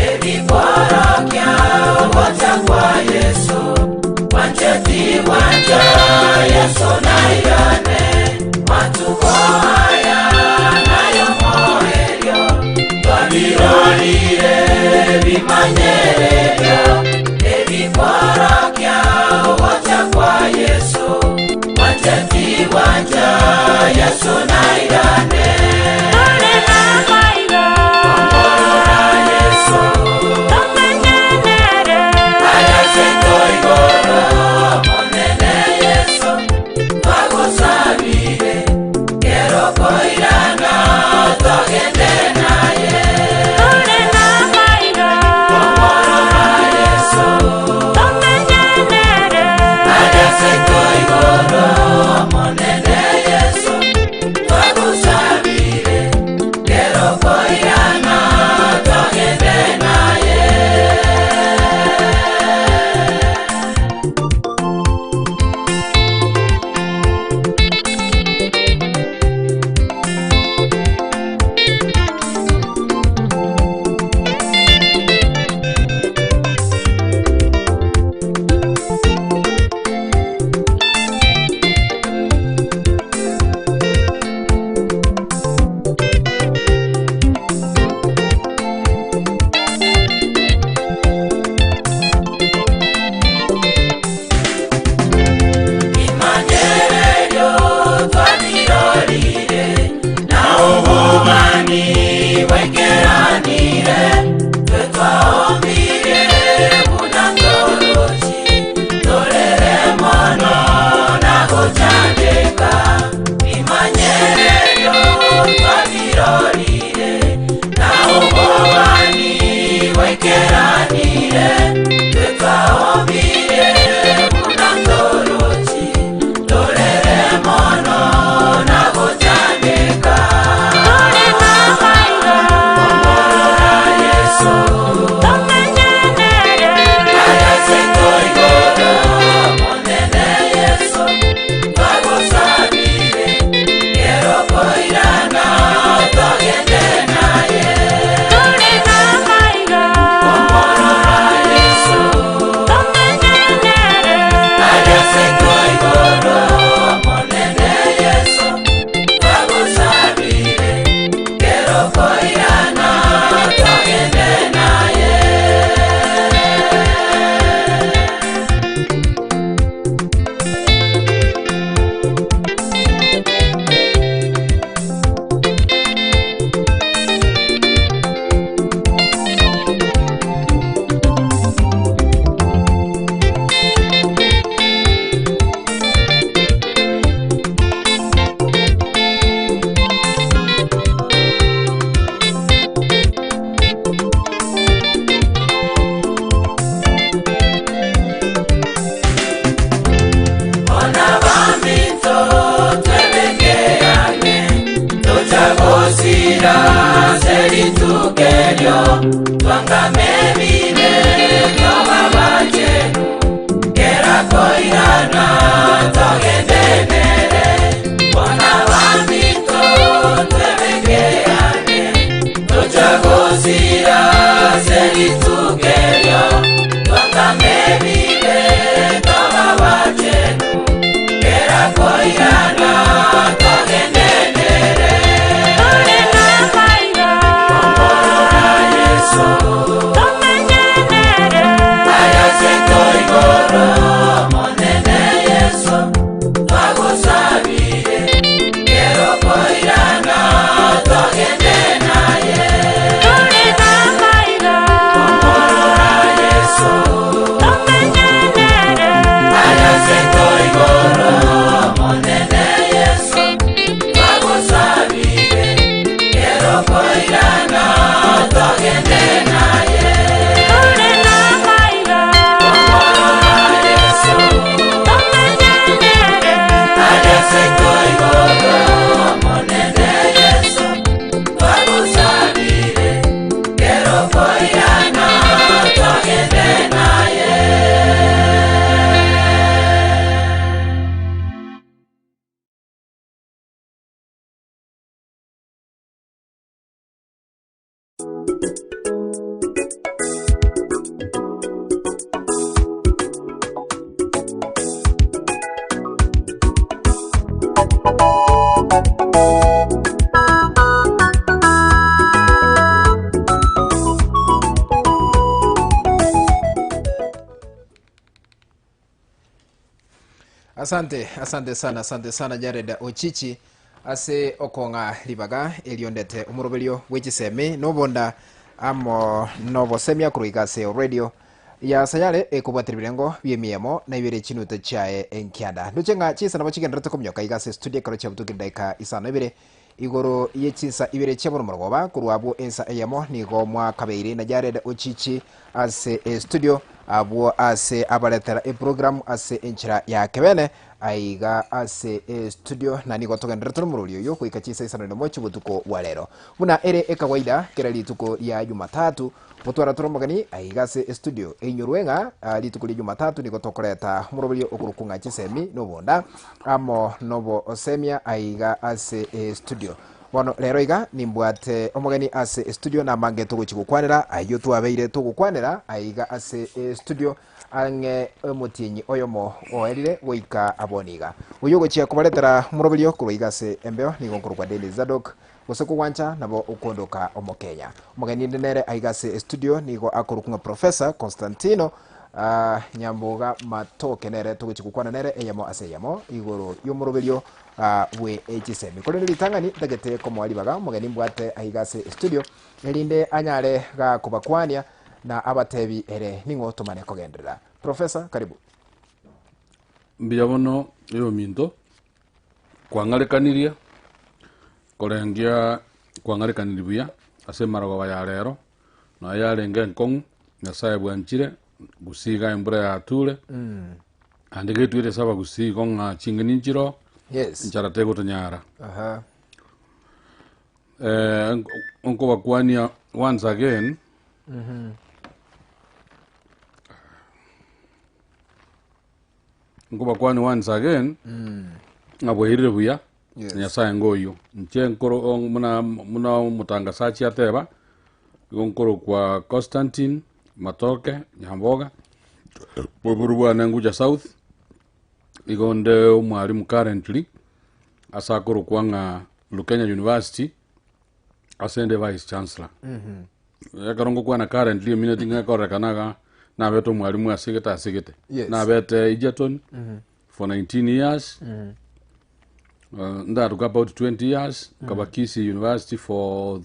Ebikworokia ogocha kwa Yeso, Gwancheti gwancha Yeso nairane, Matuko aya nayomoerio, Twabirorire bimanyererio, Ebikworokia ogocha kwa Yeso, Gwancheti gwancha Yeso nairane. Tore namaiga, Omorora Yeso, tomenyenere. Agase toigoro, Monene Yeso, twagosabire, kero koirana togende naye. Tore namaiga, Omorora Yeso, tomenyenere. agase toigoro, Monene Yeso, twagosabire, kero koirana togende naye. Imanyererio twabirorire, na obobani bwaikeranire, twe twaombire buna torochi, torere mono na gochandeka. Imanyererio twabirorire, na obobani bwaikeranire, twe twaombire buna torochi, torere mono na gochandeka. Tore namaiga, Omorora Yeso, tomenyenere. agase toigoro, Monene Yeso, twagosabire, kero koirana togende naye. Tore namaiga, Omorora Yeso, tomenyenere. agase toigoro, Monene Yeso, twagosabire, kero koirana togende naye. Ona baminto twebekeane tochagosira seritukerio twangame bibe toba bachenu kera koirana togendenere ona baminto twebekeane tochagosira seritukerio twangame bibe toba bachenu kera koirana togendenere Tore namaiga, Omorora Yeso tomenyenere. Asante, asante sana, asante sana Jared Ochichi ase okong'a ribaga erio ndete omoroberio bwe chisemi nobonda amo nobosemia korwa iga ase radio ya Sayare ekobwatera ebirengo bi'emiemo na ibere chinuta chiaye enkianda. Ndoche ng'a chinsa nabo chigendererete kominyoka iga ase studio ekero chiabutoki dakika isano na ibere Igoro ye chinsa ibere chia bono morogoba, korwa abwo ensa eyemo nigo mwakabeire na Jared Ochichi ase estudio, abwo ase abaretera eprogramu ase enchera ya kebene aiga ase estudio, na nigo togendererete nomorori oyo goika chinsa isano nemo chi'obotuko bwa rero. Buna ere ekawaida kera rituko ria Jumatatu, gotwara tore omogeni aiga ase estudio. Einyorwe ng'a rituko ria Jumatatu nigo tokoreta omoroberio okorokwa ng'a chisemi nobonda amo nobosemia aiga ase estudio. Bono rero iga nimbwate omogeni ase estudio namange togochi gokwanera ayio twabeire togokwanera aiga ase estudio ang'e omotienyi oyomo oerire goika abwo niga. Oyio ogochia kobaretera omoroberio korwa iga ase embeo nigo nkorokwa Dennis Zadok Gose kogwancha nabo okondoka Omokenya. Omogeni inde nere aiga ase estudio nigo akorokwa ng'a Professor Constantino Nyamboga Matoke nere togochia gokwana nere eyemo ase eyemo igoro y'omoroberio bwe chisemi. Korende ritang'ani ntagete komoa ribaga omogeni mbwate aiga ase estudio erinde anyare gakobakwania na abatebi ere ning'o tomane kogenderera. Professor karibu. Mbuya bono oyominto. Kwang'arekanirie korengia kwang'arekanirie buya ase emarogoba ya rero, nonya yarenge enkong'u, Nyasaye bwanchire, gusii iga embura yature, naende getwire ase abagusii igo ng'a ching'eni nchiroo, Yes. enchara tegotonyara. Aha. Nkobakwania once again, Nkobakwania once again, ng'a bwairire buya, Yes. Nyasaye ngoyio. Inche nkoro o- muna muna omotangasachi ateba, igo nkorokwa Constantine Matoke Nyamboga, boboro bwane Nguja South, igo nde omwalimu currently, ase akorokwa ng'a Lukenya University, ase ende vice chancellor. Ekero ngokwana currently emineti ngekorekana iga, nabete omwalimu ase egete ase egete. Yes. Nabete Egerton for 19 years, ndatuka about 20 years, nkaba Kisii University for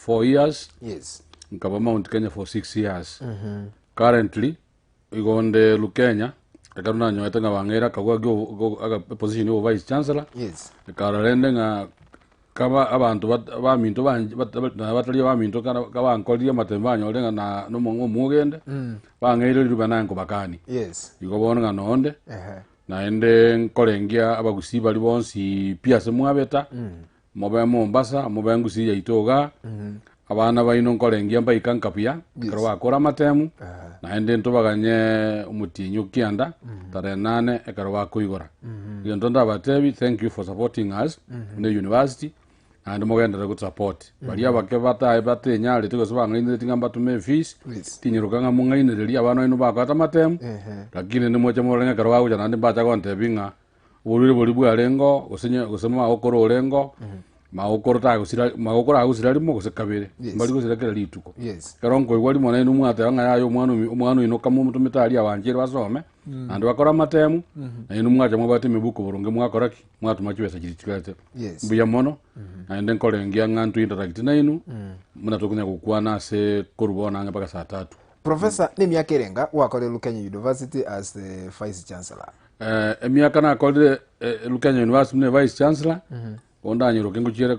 4 years, Yes. nkaba Mount Kenya for 6 years. Currently, igo nde Lukenya, ekero nanyorete ng'a bang'eire akagwa position ya obo vice chancellor, Yes. ekarora rende ng'a Kaba abanto bat- baminto banche bat- bat- na batari abaminto kara kabankoririe amatembe banyore ng'a na nomo omogende, bang'eire riruba naye nkobakania. Yes. Igo bono ng'a nonde, Ehe. naende nkorengia abagusii baria bonsi pi ase mwabeta, mobe Mombasa, mobe ngusii yaito igaa, abana baino nkorengia mbaika nka buya, ekero bakora amatemu, naende ntobaganye omotienyi o kianda, tarehe nane ekero bakoigora. Egento ndabatebi, thank you for supporting us, buna university, naende mogenderere gotusupport. Baria abake batae batenyarete gose bang'ainereti ng'a mbatume efees, Yes. tinyeroka ng'a mong'ainererie abana baino bakorete amatemu, Ehe. lakini nimoche morore ng'a ekero bagocha naende mbacha gontebia ng'a Oborwaire boria bwarengeo, gose onye gose magokoro orengeo, magokoro tagosira magokoro agosira rimo gose kabere, Yes. mbari gosira kera rituko. Yes. Ekero nkoigwa rimo naende mwateba ng'a yaya omwana omi omwana oino kama omotomete aria abanchire basome, naende bakore amatemu, naende mwacha mwabwate emibuko boronge mwakora ki? Mwatoma chibesa chiria chigacha. Yes. Mbuya mono, naende nkorengia ng'a ntwe interact nainwe, buna tokonya gokwana ase korwa bono ang'e mpaka saa tatu. Professor, nemiaka erenga gwakorire Kenya University as the Vice Chancellor? Emiaka nakorire Lukenya University buna vice chancellor, bono ndanyorwa ngochiere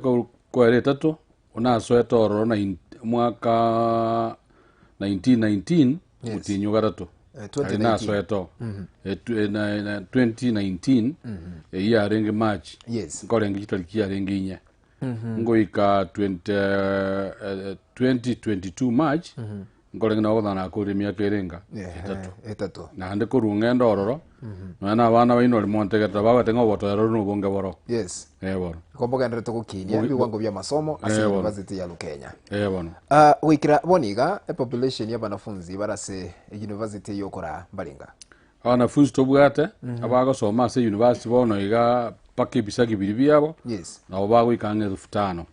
koera etato, bono nasoete ororo nine omwakaaa 1919 Yes. omotienyi o gatato. 2019. Aria nasoete oo. 2019, eyio yarenge March, Yes. nkorenge chitariki chiarenge inye. Ngoika 20 2022 March, nkorenge nabo bono nakorire emiaka ere enga etato. Etato. Naende korwa ng'ende ororo, nonya na abana baino ore montegerete bagwete ng'a obotoereru ore nobonge boro. Yes. Eh bono. Igo mbogenderete gokinia Bogi- ebiwango bia amasomo ase Eh, bono. University ya Lukenya. Eh bono. Ah, goikera bono iga epopulation ya abanafunzi bare ase university eye okoraa mbarenga? Abanafunzi tobwate, abagosoma ase university bono iga mpaka ebisagi biria biabo, Yes. nabo bagoika ang'e elfu tano.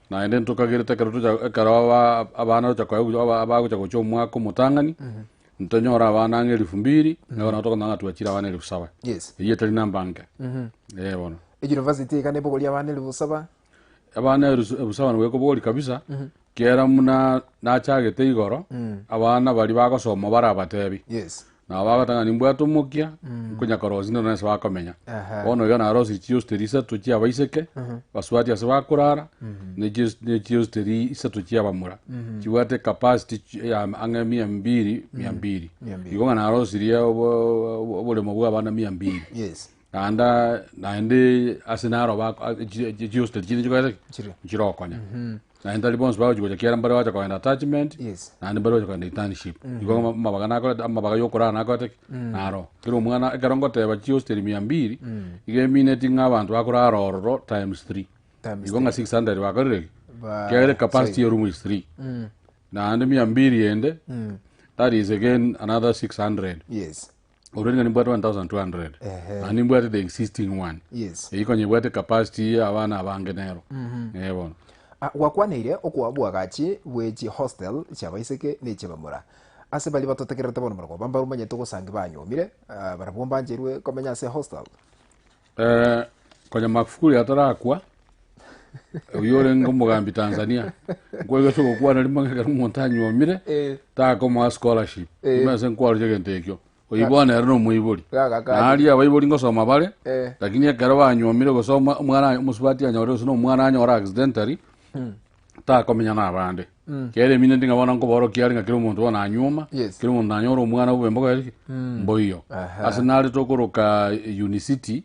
Naende ntokagerete ekero tocha ekero aba abana tocha koegwa aba abagocha gocha omwaka omotang'ani, Ntonyore abana ang'e elfu mbili, nigo nabo tokonyora ng'a twachire abana elfu saba. Yes. Eyio etari namba nke. Eh bono. University iga nebogoria abana elfu saba. Abana elusu elfu saba nabo ekobogoria kabisa, kiagera muna nachagete igoro, abana baria bagosoma barabatebi. Yes. Nabo bagoteba ng'a nimbwate omokia, nkonya korosia nero nase bakomenya. Aha. Bono iga narosirie chihosteri isato chia abaiseke, basubati ase bakorara, ne chihos- ne chihosteri isato chia abamura. Chibwate capacity chi- ya ang'e mia mbiri, mia mbiri. Mia mbiri. Igo ng'a narosirie obo- obo- oboremo bwa abana mia mbiri. Yes. Naende naende ase naro bako a- chi- chi- chihosteri chinde chikorete ki? Chire. Nchirokonya. Naende tari bonsi bagochi gocha kiagera mbare bagocha kogenda attachment, Yes. naende mbare bagocha kogenda internship. Igo ama- amabaga nakorete amabaga ya okorara nakorete ki? Naro. Kera omwana ekero ngoteba chihosteri mia mbiri, iga emineti ng'a abanto bakorara ororo times three. Times Igo ng'a 600 bakorire ki? Ba- Kiagera ecapacity ya room is three. Naende mia mbiri ende, that is again another 600. Yes. Already ng'a nimbwate 1200. Ehe. Naende nimbwate the existing one. Yes. Eyio konya ebwate capacity ya abana abange nero. Eh bono. Ah, gwakwaneire okwa bwagachi bwe chihostel chiabaiseke ne chiabamura. Ase baria batotegererete bono barabwo mbaromanyete ogosangi banyuomire, ah, barabwo mbancherwe komenya ase hostel. Eh, konya Magufuli atarakwa, oyio orenge omogambi Tanzania, nkoigwete ogokwana rimo ng'a ekero omonto anyuomire, Eh. takomoa scholarship. Eh. Ime ase nkwaroche egento ekio. Oyio bono ere na omoibori. Gagaka Naria abaibori ngosoma bare, Eh. lakini ekero banyuomire gose omwa- omwana omosubati anyore gose na omwana anyore accidentally, takomenya na abande. Kere emineti ng'a bono nkoborokia are ng'a kera omonto bono anyuoma, Yes. kera omonto anyore omwana bobe mboka ki? Mboiyo. Aha. Ase nare tokoroka Unicity,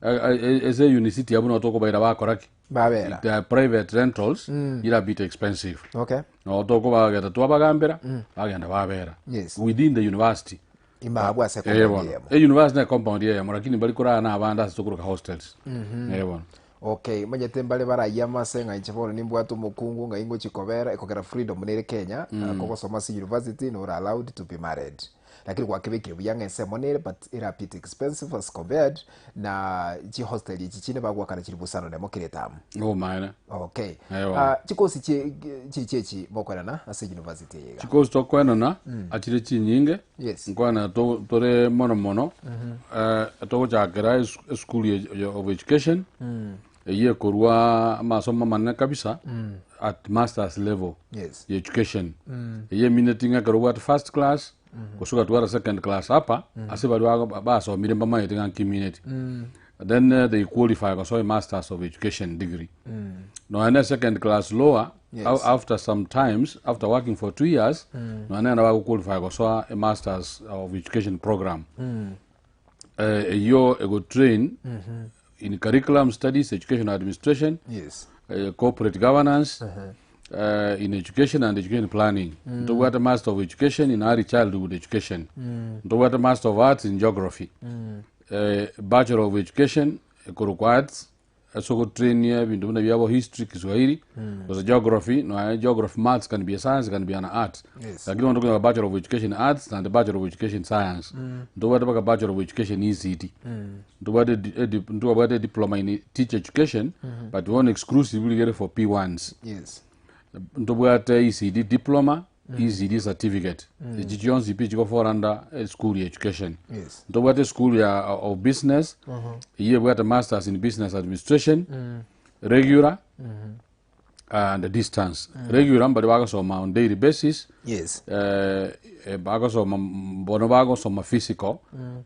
ase Unicity abwo nabo tokobaira bakora ki? Babera. The private rentals, ira bit expensive. Okay. Nabo tokobageta twabagambera, bagenda babera. Yes. Within the university. Ime abwo ase Eh, compound bono. eyemo. E university ne compound eyemo, lakini mbari korara na abande ase tokoroka hostels. Eh, bono. Okay, omanyete mbare barayie ase ng'a inche bono nimbwate omokungu ng'ai ngochia kobera, ekogera freedom nere Kenya, kogosoma ase university nore allowed to be married. Lakini gwakebekire buya ng'a ensemo nere but ere a bit expensive as compared na chihostel echi chinde bagoakana chiri busano nemo kera etamu. Obomaene. Okay. Ewa. Ah, chikosi chie chichi echi mokoenana ase university eye iga. Chikosi tokoenana achire chinyinge Yes. nkoenana to- tore mono mono eh, togochakera esu- esukuru ye- ye- of education eyio ekorwa amasomo amanene kabisa at masters level Yes. ya education eyio emineti ng'a ekero obwate first class gose ogatwara second class upper ase baria bago- basomire mbamaete ng'a nki emineti then eh, they qualify gosoa masters of education degree nonya ne second class lower Yes. after some times after working for 2 years nonya nere bagoqualify gosoa a masters of education program eh, eyio egotrain in curriculum studies education administration corporate governance in education and education planning ntobwate master of education in early childhood education ntobwate master of arts in geography bachelor of education ekorokwa arts ase ogotrainia ebinto buna biabo history kiswahili gose geography nonya geography maths can be a science can be an art lakini bono tokonyora bachelor of education arts naende bachelor of education science ntobwate mpaka bachelor of education ECD ntobwate edi- edi- ntobwate diploma in teacher education but bono exclusively gere for P1s ntobwate ECD diploma ECD certificate echi chionsi pi chigofall under school ya education ntobwate school ya of business eyio ebwate masters in business administration regular and distance regular mbari bagosoma on daily basis bagosoma bono bagosoma physical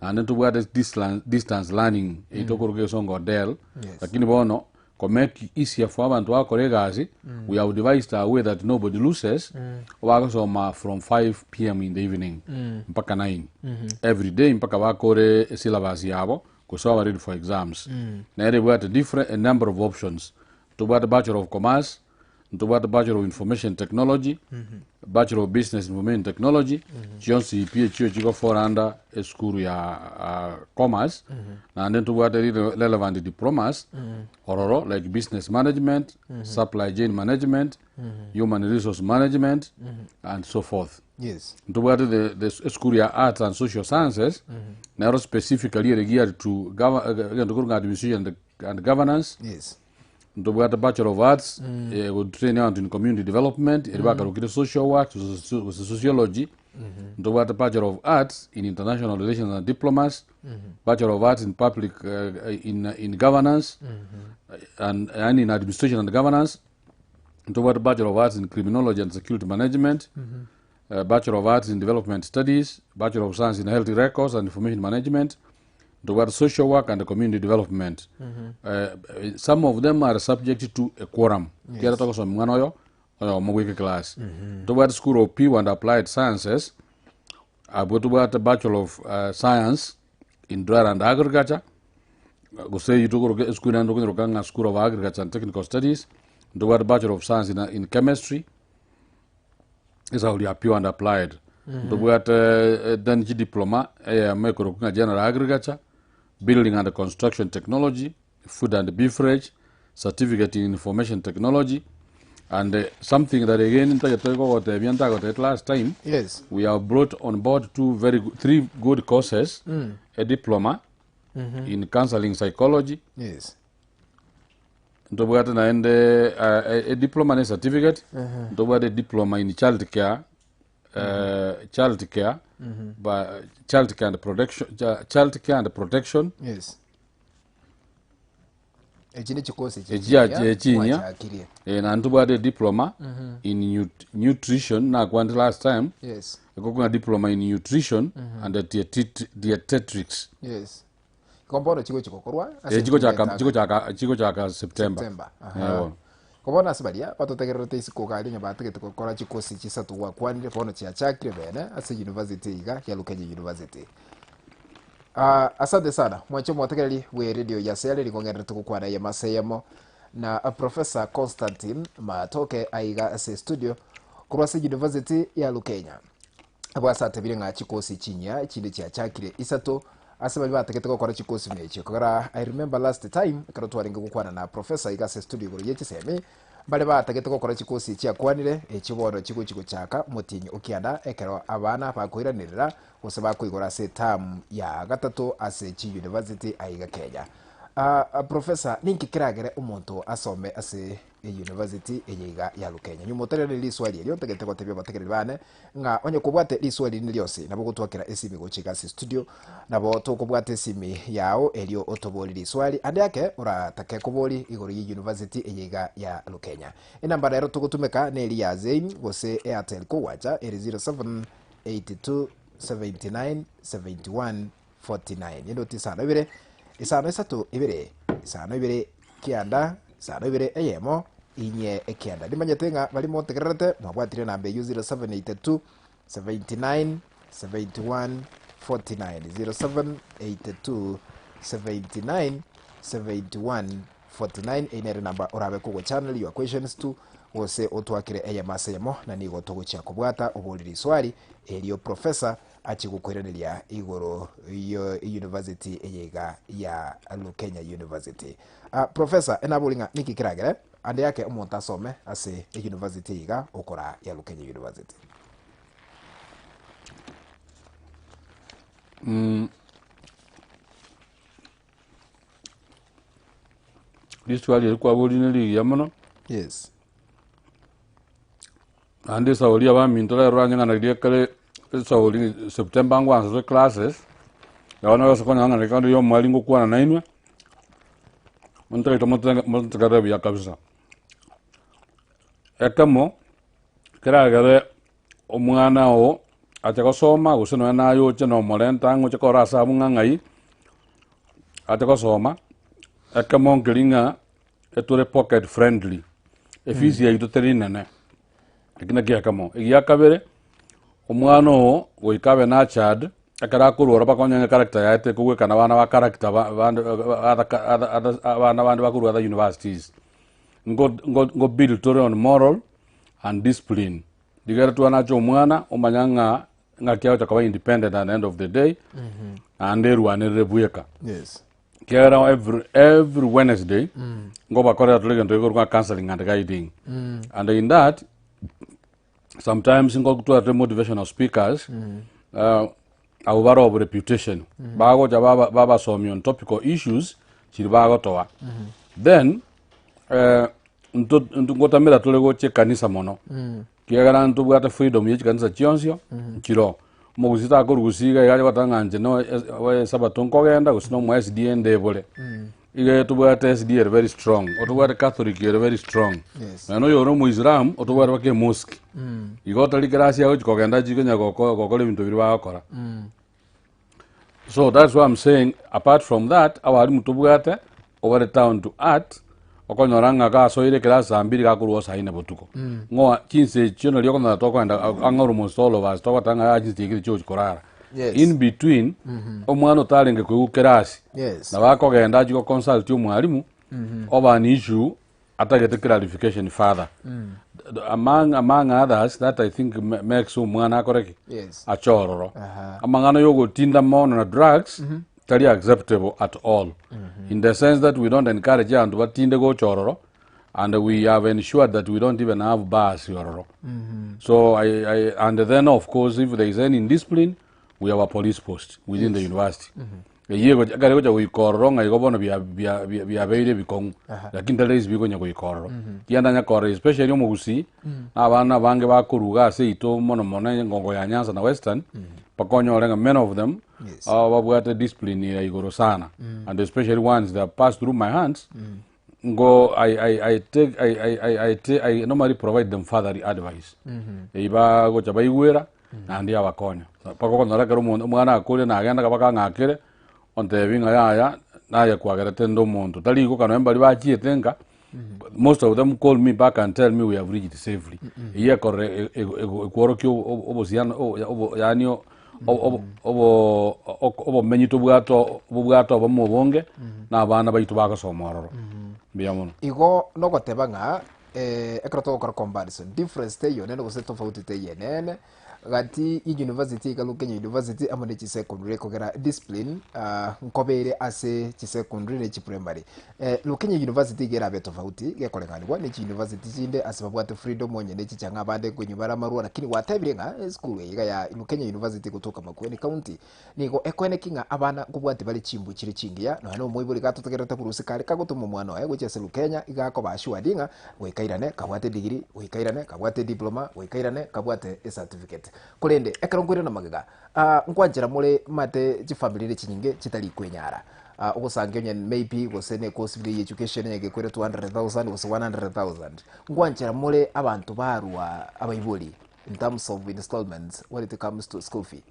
naende ntobwate distance learning eyio tokoroka egesongo DEL lakini bono ko make easier for abanto bagokora egasi we have devised a way that nobody loses bagosoma from 5 pm in the evening mpaka 9 every day mpaka bakore syllabus yabo gose baba ready for exams nere ebwate different a number of options tobwate bachelor of commerce ntobwate bachelor of information technology bachelor of business information technology chionsi pi echio chigofall under esukuru ya commerce naende ntobwate relevant diplomas ororo like business management supply chain management human resource management and so forth ntobwate the school ya arts and social sciences nero specifically ere geared to egento korwa administration and governance ntobwate bachelor of arts eh, gotrain abantu in community development eri bakarokire social work gose sociology. Ntobwate Bachelor of Arts in International Relations and Diplomacy, Bachelor of Arts in Public in, in Governance and, and in Administration and Governance, ntobwate Bachelor of Arts in Criminology and Security Management, Bachelor of Arts in Development Studies, Bachelor of Science in Health Records and Information Management, ntobwate Social Work and Community Development. Some of them are subject to a quorum. Kiara togosomia mwana oyo oyomo goika class. Ntobwate School of Pure and Applied Sciences, abwo tobwate Bachelor of Science in Dairy and Agriculture, gose eywo tokoroka esukuru naende tokonyeroka ng'a School of Agriculture and Technical Studies, ntobwate Bachelor of Science in, in Chemistry, esauri ya Pure and Applied. Ntobwate then chidiploma eyemo ekorokwa ng'a General Agriculture, Building and Construction Technology, Food and Beverage, Certificate in Information Technology, and something that again ntagete kogotebia ntagotebete last time, we have brought on board two very good, three good courses, a diploma in counseling psychology, ntobwate naende a diploma ne certificate, ntobwate diploma in child care, child care, ba, child care and protection, child care and protection. Echi ne chikosi echi Echi chinyia echinyia. mwachakirie. Na ntobwate diploma in nutrition nakwande last time. Ekokuna diploma in nutrition and dietetics. Igo bono chigochi gokorwa ase Chigochaka chingaki chigochaka chigochaka September. September. Eeh. Igo bono ase baria batotegererete isiko iga aria onye batagete gokora chikosi chisato gwakwanire bono chiachakire bene ase university iga ya Lukenya University. Ah, asante sana mwanche omotegereri bwe radio ya Sayare nigo ng'enderete gokwana eyemo ase eyemo na Professor Constantine Matoke aiga ase studio korwa ase University ya Lukenya. Abwo ase atebire ng'a chikosi chinyia chinde chiachakire isato ase baria batagete gokora chikosi buna echi. Ekogera I remember last time ekero twarenge gokwana na Professor iga ase studio igoro ye chisemi, mbare batagete gokora chikosi echi akwanire, echio bono chigochi gochaka omotienyi o kianda ekero abana bakoiranerera gose bakoigora ase eterm ya gatato ase chiuniversity aiga Kenya. Ah, Professor, ninki keragere omonto asome ase Eyunivasiti eye iga ya Lukenya. Nyuma otarerire riswali erio, ntagete gotebia abategereri bane ng'a onye kobwate riswali rinde rionsi, nabo ogotwakera esimi gocha iga ase studio, nabo tokobwata esimi yao erio otobori riswali ande ake oratake kobori igoro ye University eye iga ya Lukenya. Enamba rero togotumeka neri ya Zain gose Airtel kogwacha ere 0782 79 71 49 endoti isano ibere, isano isato ibere, isano ibere kianda, isano ibere eyemo, inye ekianda. Nimanyete ng'a baria montegererete mwabwatire enamba eyio 0782 79 71 49 0782 79 71 49 Eyio nere enamba orabe kogochannel your questions to gose otwakere eyemo ase eyemo na nigo togochia kobwata obori riswari erio professor Achie gokoiraneria igoro y'university eye iga ya Lukenya University. Ah, Professor, enabori ng'a niki keragere ande ake omonto asome ase university eye iga okora ya Lukenya University? Riswali eri kwaboria nerigiya mono. Naende esauri abaminto rero oranyeng'anerie ekere esauri September ngwansa classes, nabo nabo ase konyora ng'a rikana ria omwalimu ngokwana nainwe, montagete motenge montegerere buya kabisa. Ekemo, keragere omwana oo ache gosoma gose nonye naye oche na omorenta ang'e oche korora ase abwo ng'a ng'ai, ache gosoma, ekemo nkeri ng'a etore pocket friendly, efees yaito teri nene, eki nakio ekemo. Egia kabere, omwana oo goika abe nurtured, ekero akorwa oro bakonyore ng'a character yaye tekogwekana abana ba character ba bande other ca other other abana bande bakorwa other universities. Nko nko nko build tore on moral and discipline, rigere twanache omwana omanya ng'a ng'aki agocha koba independent at the end of the day, naende erwanerere bweka. Ekiagera every, every Wednesday nkobakorera tore egento gekorokwa counseling and guiding. And in that, sometimes nkotwara tore motivational speakers, abwo bare of reputation, bagocha baba babasomia on topical issues chiri bagotoa. Then, nto nto ngotamera tore gocha ekanisa mono. Kiagera ntobwate freedom ye chikanisa chionsi, nchiroo. Omogusii takorwa gusii iga iga ache goteba ng'a inche no esabato nkogenda gose na omo SDA ndebore. Iga tobwate SDA ere very strong, otobwate Catholic ere very strong. Yes. Nonya oyore omoislamu, otobwate mpaka emosque. Igo otari kerasi agochi kogenda achi konya goko gokora ebinto biria bagokora. So that's why I'm saying apart from that, abalimu tobwate obare down to earth, okonyora ng'a gasoire ekerasi saa mbiri gakorwa saa ine botuko. Ng'oa chinsa echio nario okonyora tokoenda ang'e almost all of us togoteba ng'a yaya chinsa echi tichigochi korara. Yes. In between, omwana otarenge koigwa kerasi, Yes. nabo akogenda achie goconsult omwalimu, oba an issue atagete clarification further. Among, among others that I think makes omwana akore ki? Yes. Ache ororo. Aha. Amang'ana yogotinda mono na drugs tari acceptable at all. In the sense that we don't encourage abanto batinde gocha ororo and we have ensured that we don't even have bars ororo. So I, I, and then of course if there is any indiscipline we have a police post within the university. Eyio egocha ekero egocha goika ororo ng'a igo bono bia bia bia biabeire ebikong'u, lakini tari rahisi bikonya goika ororo. Ekiagera ntanya korora especially omogusii, na abana abange bakoruga ase yaito mono mono engongo ya Nyanza na Western, mpaka onyore ng'a many of them Yes. babwate discipline ya igoro sana, and especially ones that pass through my hands, ngo I, I, I take, I, I, I, I, ta- I normally provide them further advice Eyio bagocha baigwera naende yabakonya mpaka okonyora ekero omonto omwana akure nagenda kaba kang'akere ontebi ng'a yaya naye kwagerete inde omonto tari igo nonye baria bachiete nka most of them call me back and tell me we have reached safely eyio ekorora e- e- e- ekworokia obo- obosiano obo yaani obomenyi tobwate bobwate obomo obonge, na abana baito bagosoma ororo. Mbuya mono. Igo nogoteba ng'a ekero togokora comparison, difference teiyo nene gose tofauti teiyo enene, gati ye university iga Kenya University amo ne chisecondary ekogera discipline nkoba ere ase chisecondary ne chiprimary. Kenya University iga erabe tofauti gekorenganiwa ne chiuniversity chinde ase babwate freedom onye ne chichang'a abande nkonywa bare amarwa lakini gwatebire ng'a esukuru eye iga ya Kenya University gotoka Makueni County nigo ekoeneki ng'a abana nkobwati bare chimbu chire chingiya nonya na omoibori gatotegererete korwa ase kare kagotoma omwana oye gochia ase Lukenya iga akoba assured ng'a goika airane kabwate edegree, goika airane kabwate ediploma, goika airane kabwate ecertificate. Korende ekero nkoirana magega nkwanchera more mate chifamiri ere chinyinge chitari kwenyara. Ogosangia onye maybe gose ne course buna eye education onye gekoira 200,000 gose 100,000. Nkwanchera more abanto barwa abaibori in terms of installments when it comes to school fee.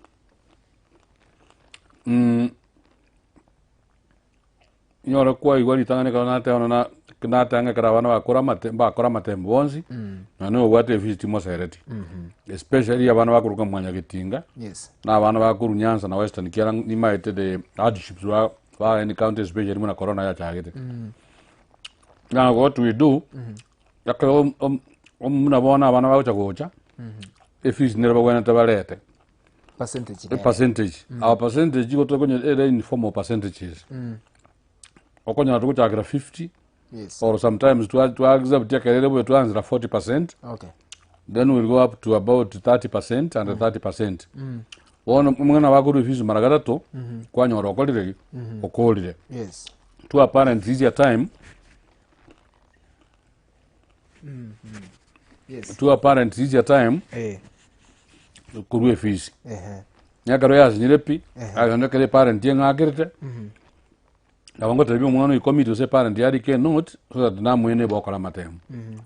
Inyore kwaigwa ritang'ani ekero nateba buna na nateba ng'a ekero abana bakora amate mbakora amatemu bonsi, nonya na obwate efees timosereti. Especially abana bakoruka mwanyagetinga, Yes. na abana bakorwa Nyanza na Western kiara nimaete the hardships ba ba any county especially buna corona yachagete. Now what we do, ekero om- om- buna bono abana bagocha gocha, efees nere bagwenerete barete. Percentage nere. Percentage. Our percentage igo tokonya ere in form of percentages. Okonyora togochakera 50 Yes. or sometimes twa twa accept ekerere bobe twaanzera 40%, Okay. then we'll go up to about 30% and 30%. Bono omwana bakorwa efees mara gatato, kwanyora okorire ki? Okorire. Yes. To our parents easier time, Yes. to our parents easier time Eh. korwa efees. Ehe. Ekero yasinyire pi, agende ekero eparent eng'akerete, nabo ngotebia omwana oyo commit gose eparent yarike enote, so that namwene ebe okora amatemo.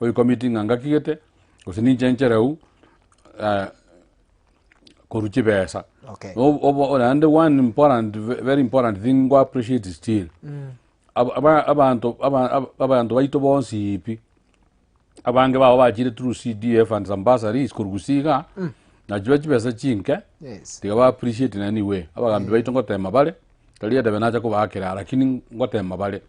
Oyo commit ng'a ngaki gete, gose ninche nchereu korwa chibesa. Okay. Obo naende one important very important thing ngo appreciate still, aba abanto aba abanto baito bonsi pi, Abange babo bachire through CDF and some bursaries korwa gusii igaa, na chiba chibesa chinke, Yes. tiga ba appreciate in any way. Abagambi baito ngotema bare, tari edebe nacha kobaakera lakini ngotema bare.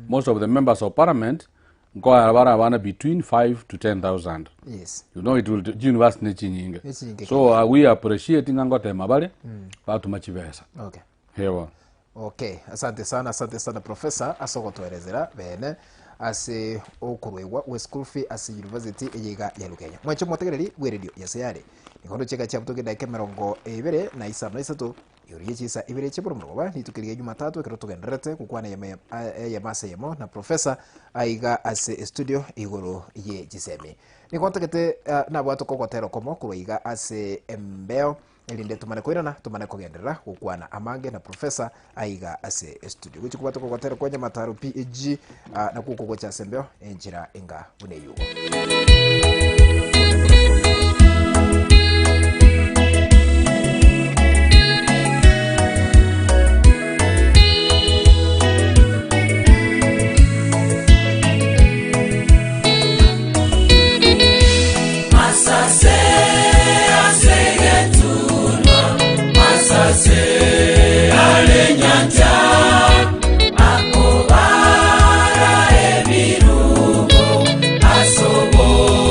Most of the members of parliament, nkoera bare abana between 5 to 10,000. Yes. You know it will chiuniversity ne chinyinge. Ne chinyinge So we appreciate ng'a ngotema bare, batoma chibesa. Okay. Ewa. Okay, asante sana, asante sana professor ase ogotoerezera bene ase okoruegwa gwe school fee ase university eye iga ya Lukenya. Mwanche omotegereri bwe radio ya Sayare. Nigo ndoche egati ya butoki edaika emerongo ebere na isano na isato. Igoro ye chinsa ibere chia boromorogoba, rituko riria Jumatatu ekero togendererete gokwana eyemo eyemo ase eyemo na Professor aiga ase estudio igoro ye chisemi. Nigo ntagete nabwate okogotera okomo korwa iga ase embeo erinde tomane koirana tomane kogenderera gokwana amange na Professor aiga ase estudio. Gochia kobwata okogotera kwa Nyamataro PAG nakwo okogocha ase embeo enchera enga buna eyugo. Masase ase egetunwa, masase are nyancha, akobara ebirubo ase obo.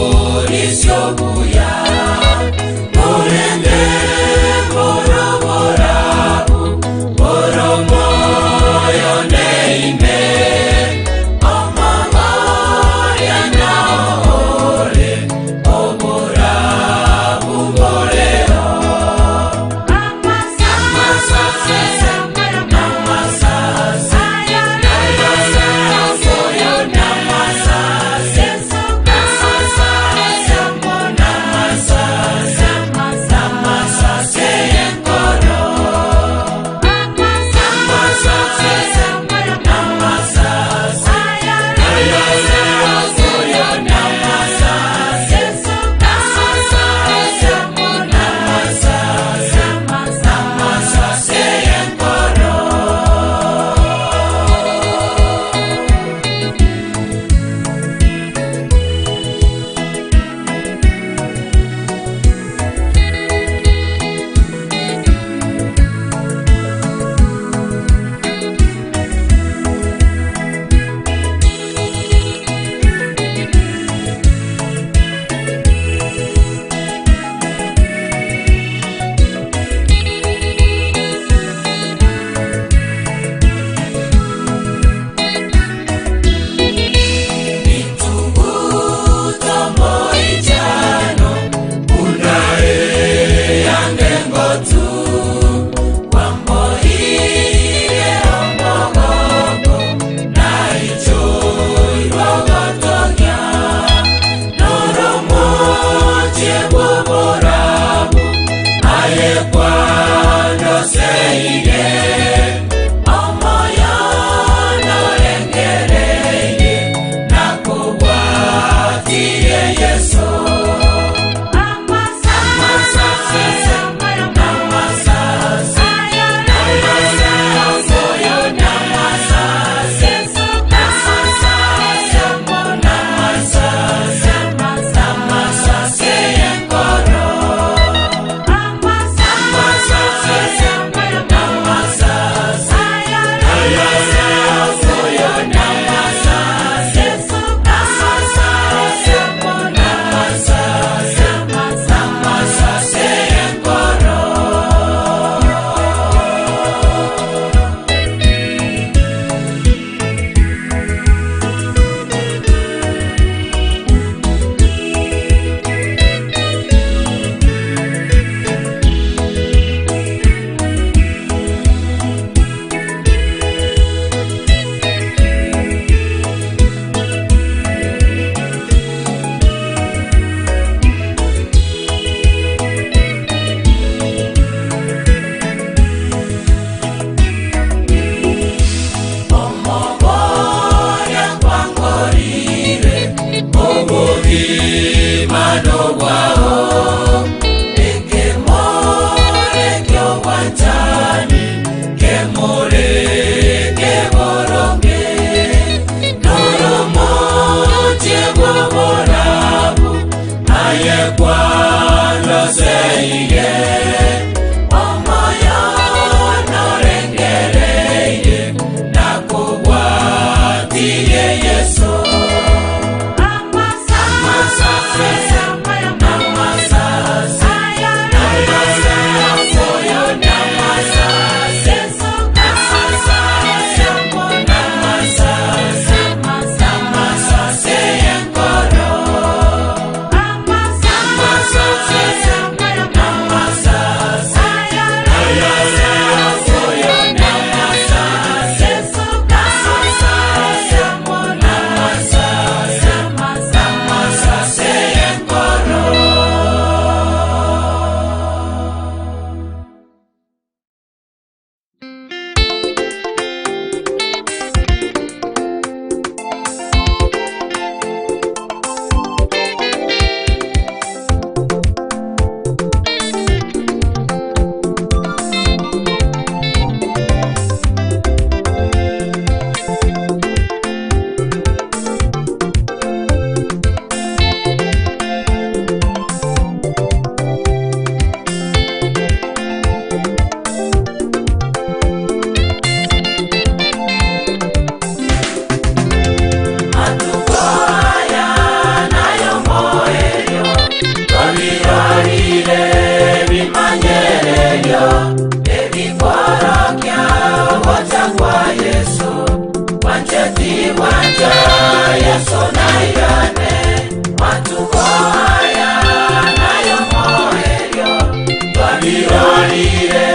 Twabirorire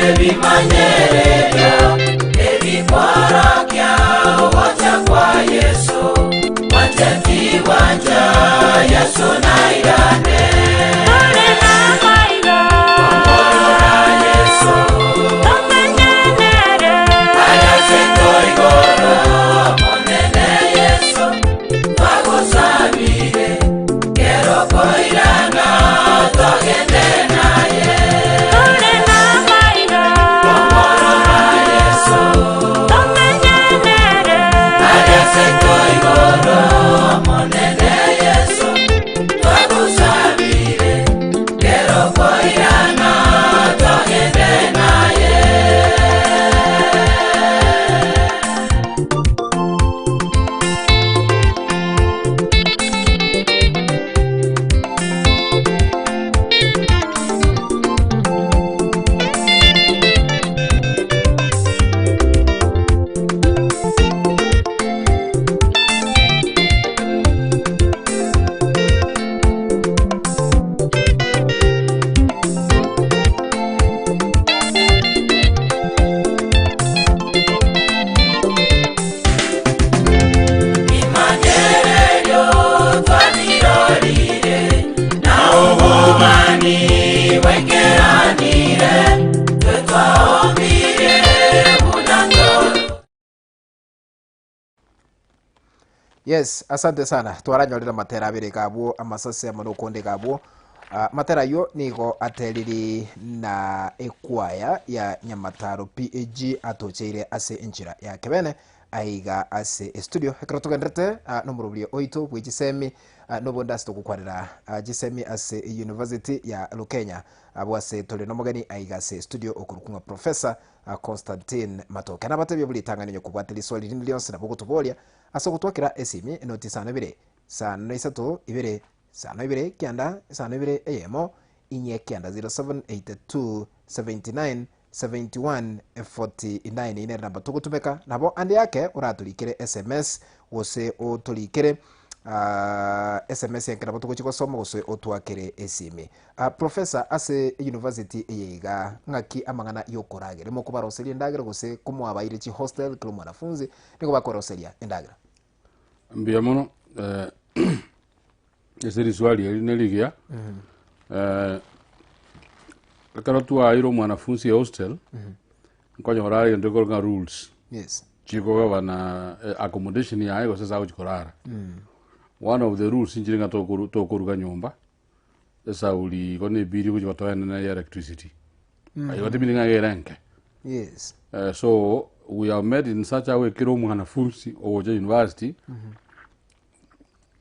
ebimanyererio ebikworokia ogocha kwa Yeso, mwancheti gwancha Yeso nairane. Tore n'amaiga. Omorora Yeso Tomenye nere. Agase toigoro, Omonene Yeso, twagosabire, kero koirana togende naye. Tore n'amaiga. Omorora Yeso Tomenye nere. Agase toigoro, Omonene Yeso, twagosabire, kero koirana togende naye. Imanyererio twabirorire, na obobani bwaikeranire, twe twaombire buna toro. Yes, asante sana. Twaranyorire amatera abere iga abwo, amasase amo nokonde iga abwo. Ah, matera ayio nigo ateriri na ekwaya ya Nyamataro PAG atocheire ase enchera ya kebene aiga ase estudio. Ekero togenderete ah, nomoroberio oito bwe chisemi ah, nobonde ase togokwanera ah, chisemi ase University ya Lukenya abwo ase tore nomogeni aiga ase studio okorokwa ng'a Professor ah, Constantine Matoke. Nabatebie buna ritang'ani onye kobwate riswali rinde rionsi nabo ogotoboria Ase ogotwakera esimi enoti isano ibere, isano na isato, ibere, isano ibere, kianda, isano ibere, eyemo, inye, kianda, 0782 79 71 49 Eyio nere namba togotumeka. Nabo ande ake oratorikere sms gose otorikere sms enke nabo togochia gosoma gose otwakere esimi. Professor ase university eye iga ng'aki amang'ana yokoragera? Mokobaroseria endagera gose komwabaire chihostel kera omwanafunzi Nigo bakoroseria endagera. Mbuya mono eh, ase riswali eri nerigiya eh, ekero twaeire omwanafunzi ehostel nkonyora are egento ekorwa ng'a rules Yes. chikogabana eh, accommodation yaye gose ase agochi korara one of the rules nchire ng'a tokoru tokoruga nyomba esauri igo na ebill egochi gotoenena ya electricity igo timanyeti ng'a ere enke Yes. Eh, so we have made in such a way kera omwanafunzi ogocha university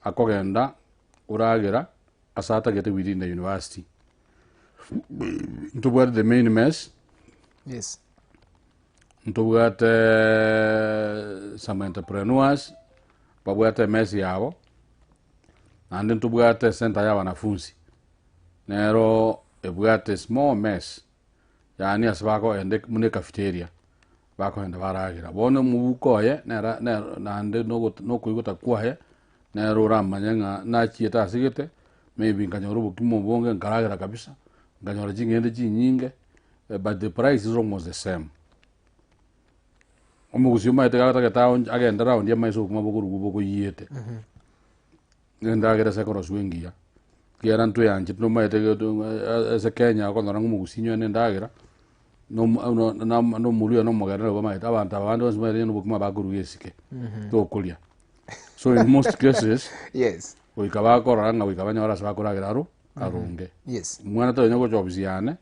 akogenda oragera ase atagete within the university ntobwate the main mess Yes. ntobwate some entrepreneurs babwate emess yabo naende ntobwate ecenter ya wanafunzi nero ebwate small mess Yaani ase bakoenda buna ecafeteria, bakoenda baragera. Bono omobuko oye nere nere naende nogo nokoigota kwaye, nere oramanye ng'a nachiete ase gete, maybe nkanyora obokima obonge nkaragera kabisa, nkanyora ching'ende chinyinge, but the price is almost the same. Omogusii omanyete gatagete aonch agende round amanye ase obokima bokorugwa bokoyiete. Endagera ase ekorosiwa engiya, ekiagera ntweanchete nomanyete geto ase Kenya okonyora ng'a omogusii onye na endagera, na omo na na omoruya na omogere nabo bamaete abanto aba bande bonsi bamaete onye na obokima bakoruga esike, tokoria. So in most cases, Yes. goika bakorora ng'a goika banyore ase bakoragera aro aronge. Yes. Omwana tari onye gocha ofisi yane,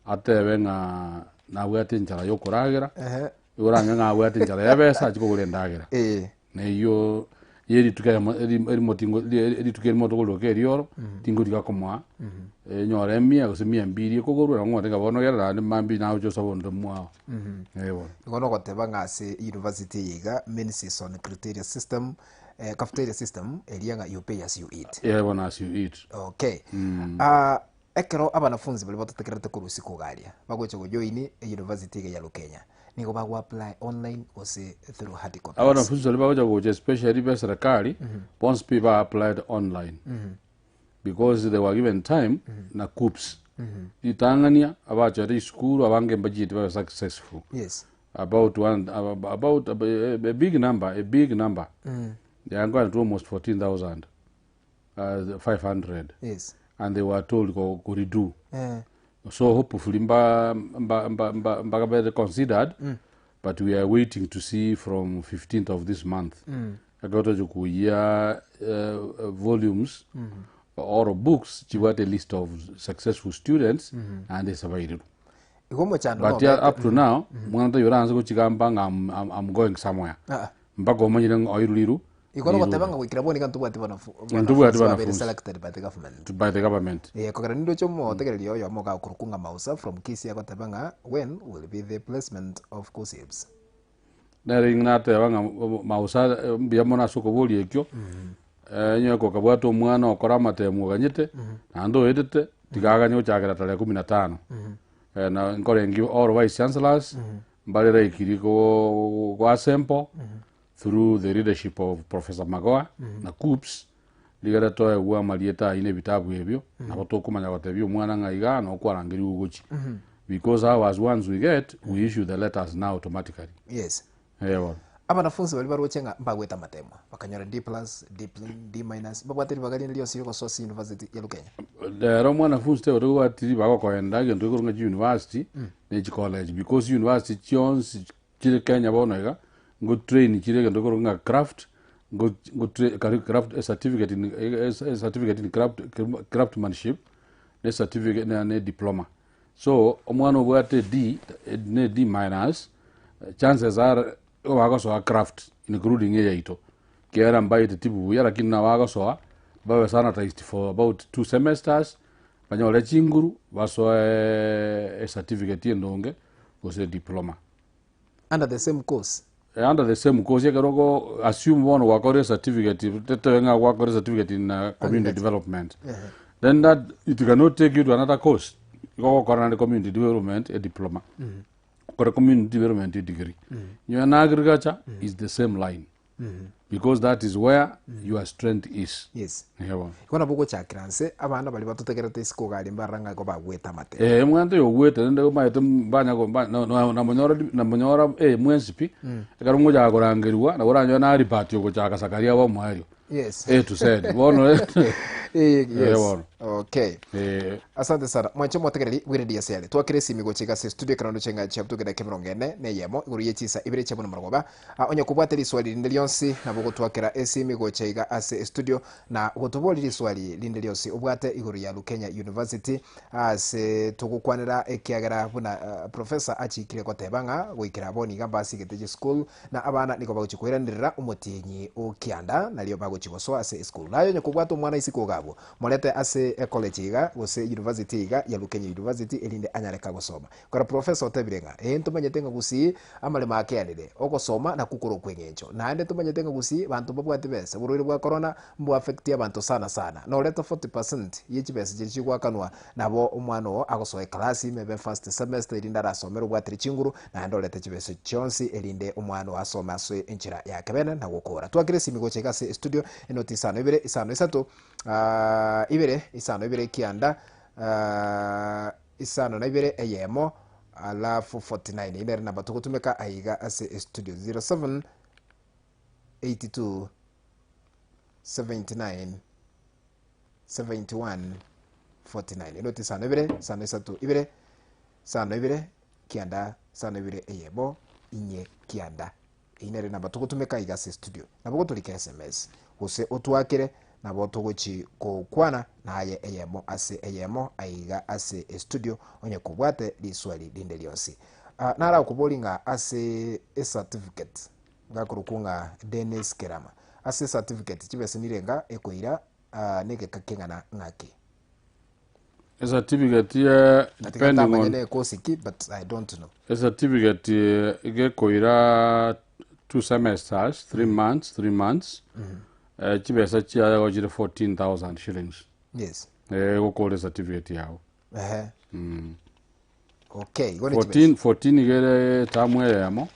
atebe ng'a nabwate enchara ya okoragera, Ehe. igo oranyore ng'a abwate enchara ya ebesa achie kogora endagera. Eh. Na eyio yerituko eyemo eri- erimo tingo rie- rituko erimo tokoruoka erioro, tingoriga komoa, enyore emia gose mia mbiri ekogorwa, nabo ngotebi ng'a bono genda naende mambia nagocha osaba onde mwao. Eh bono. Igo nogoteba ng'a ase university eye iga main season criteria system eh, cafeteria system eria ng'a you pay as you eat. Eh bono as you eat. Okay. Ah, Ekero abanafunzi baria batotegererete korwa isiko iga aria bagocha gojoini eyunivasiti iga ya Lukenya, nigo bago apply online gose through hard copies. Abanafunzi baria bagocha gocha especially be serikali bonsi pi ba applied online because they were given time na KUCCPS. Ritang'ania, abachorete chisukuru abange mbachieti babe successful. Yes. About one, about a big number, a big number. They are going to almost 14,000, 500. Yes. And they were told go, go redo. Eh. So hopefully mba, mba, mba, mba, mba considered, but we are waiting to see from 15th of this month. Akatochokuya volumes or books chibwate list of successful students and esabairirwe. Igo omochando But nobete. yeah, up to now, mwana tayoranse gochigamba ng'a I'm, I'm, I'm going somewhere. Ah. Mpaka omanyire ng'a oiruriru Igo nogoteba ng'a goikera bono iga ntobwati banafu- Ntobwati banafunzi babere banafunzi. selected by the government. by the government. Eh, kogera nindoche omotegereria oyomo ogakorokwa ng'a Mausa from Kisii agoteba ng'a when will be the placement of KUCCPS? Nere ing'e nateba ng'a mausa mbuya mono ase okoboria ekio, onye kokabwate omwana okora amatemu oganyete, naende oetete, tiga aganye gochakera tarehe kumi na tano. Na nkorengi all vice chancellors, mbare raikiri go goassemble through the leadership of Professor Magoha na KUCCPS, rigere toegwe amarieta ayio na ebitabu ebio, nabo tokomanya gotebia omwana ng'a igaa noo kwarangeriwe gochia. Because ours once we get, we issue the letters now automatically. Yes. Eh bono. Abanafunsi baria baroche ng'a mbagwete amatemwa, bakanyora D plus, D pl, D minus, mbabwate ribaga rinde rionsi riogosoa ase university ya Lukenya. Rero omwanafunsi tebe tobwati ribaga okoenda egento gekorwa ng'a chiuniversity na echicollege because university chionsi chire Kenya bono iga, ngo train chire egento gekorwa ng'a craft, ngo ngo tra kari craft a certificate in a certificate in craft craftmanship, na ecertificate na na ediploma. So, omwana obwate D, na D minus, chances are igo bagosoa craft including eyaito, ekiagera mbaeteti buya lakini nabo bagosoa, babe sanitized for about two semesters, banyore chinguru, basoeeee ecertificate endonge, gose ediploma. Under the same course? Under the same course ekero ogo assume bono gwakorire certificate tobe ng'a gwakorire certificate in community development then that it cannot take you to another course igo ogokora naende community development a diploma okore community development a degree nyowe na agriculture is the same line because that is where your strength is Yes. Ehe bono. Igo nabo ogochakera nse, abana baria batotegerete isiko iga aria mbarora ng'a igo bagwete amatemo. Eh, omwanto oyo ogwete rende omanyete mbanya go- mba- na- na- namonyora di- namonyora eh, mwensi pi, ekero ngochaka korangerigwa, nabo oranyore na Albert ogochaka Zakaria abe omoerio. Yes. A to Z. Bono Eh, Eh, yes. bono. Okay. Eh, Asante sana. Mwanche omotegereri bw'eredio ase are. Twakire esimi gocha iga ase estudio ekero ndoche ng'a chiabutoke dakika emerongo ene na eyemo igoro ye chinsa ibere chia buna marogoba. Ah, onye kobwate riswali rinde rionsi nabo ogotwakera esimi gocha iga ase estudio na gotoboria riswali rinde rionsi obwate igoro ya Lukenya University ase togokwanera ekiagera buna ah, professor achikire goteba ng'a goikera bono iga mbasigete chisukuru Na abana nigo bagochia koiranerera omotienyi o kianda, nario bagochia gosoa ase esukuru. Naye onye kobwate omwana isiko iga abwo, morete ase ecollege iga, gose university iga ya Lukenya University, erinde anyare kagosoma. Kora professor otebire ng'a, ee ntomanyete ng'a gusii amaremo akeanire, ogosoma nakwo kore okweng'encho. Naende ntomanyete ng'a gusii banto mbabwati besa, oborwaire bwa corona mbwa affecti abanto sana sana. Norete 40% ye chibesa chiria chigoakanwa nabo omwana oo agosoa eclass ime ebe first semester erinde arasomere obwatire chinguru, Naende orete chibesa chionsi, erinde omwana oo asome ase enchera ya kebene na gokora. Twakire esimi gocha iga ase estudio, enoti isano ibere, isano isato, ibere, isano ibere kianda, isano na ibere eyemo, alafu 49. Eyio nere namba togotumeka aiga ase estudio, 07 82 79 71 49. Enoti isano ibere, isano isato ibere, isano ibere kianda isano ibere eyemo inye kianda. Eyio nere namba togotumeka iga ase studio. Nabo ogotorikera sms gose otwakere nabo togochi gokwana naye eyemo ase eyemo aiga ase estudio onye kobwate riswali rinde rionsi. Ah, narakoborie ng'a ase ecertificate ngakorokwo ng'a Dennis Kerama. Ase ecertificate chibesa nirenga ekoira ah, negeka keng'ana ng'aki? Ecertificate ye Tiga depending ntamanye on ne course ki but I don't know. ecertificate gekoira two semesters, 3 months, 3 months, chibesa chiaye igo chire 14,000 shillings. Yes. Gokora ecertificate yago. Ehe. Okay, igo ne chibesa. 14 14 iga ere etamu eyemo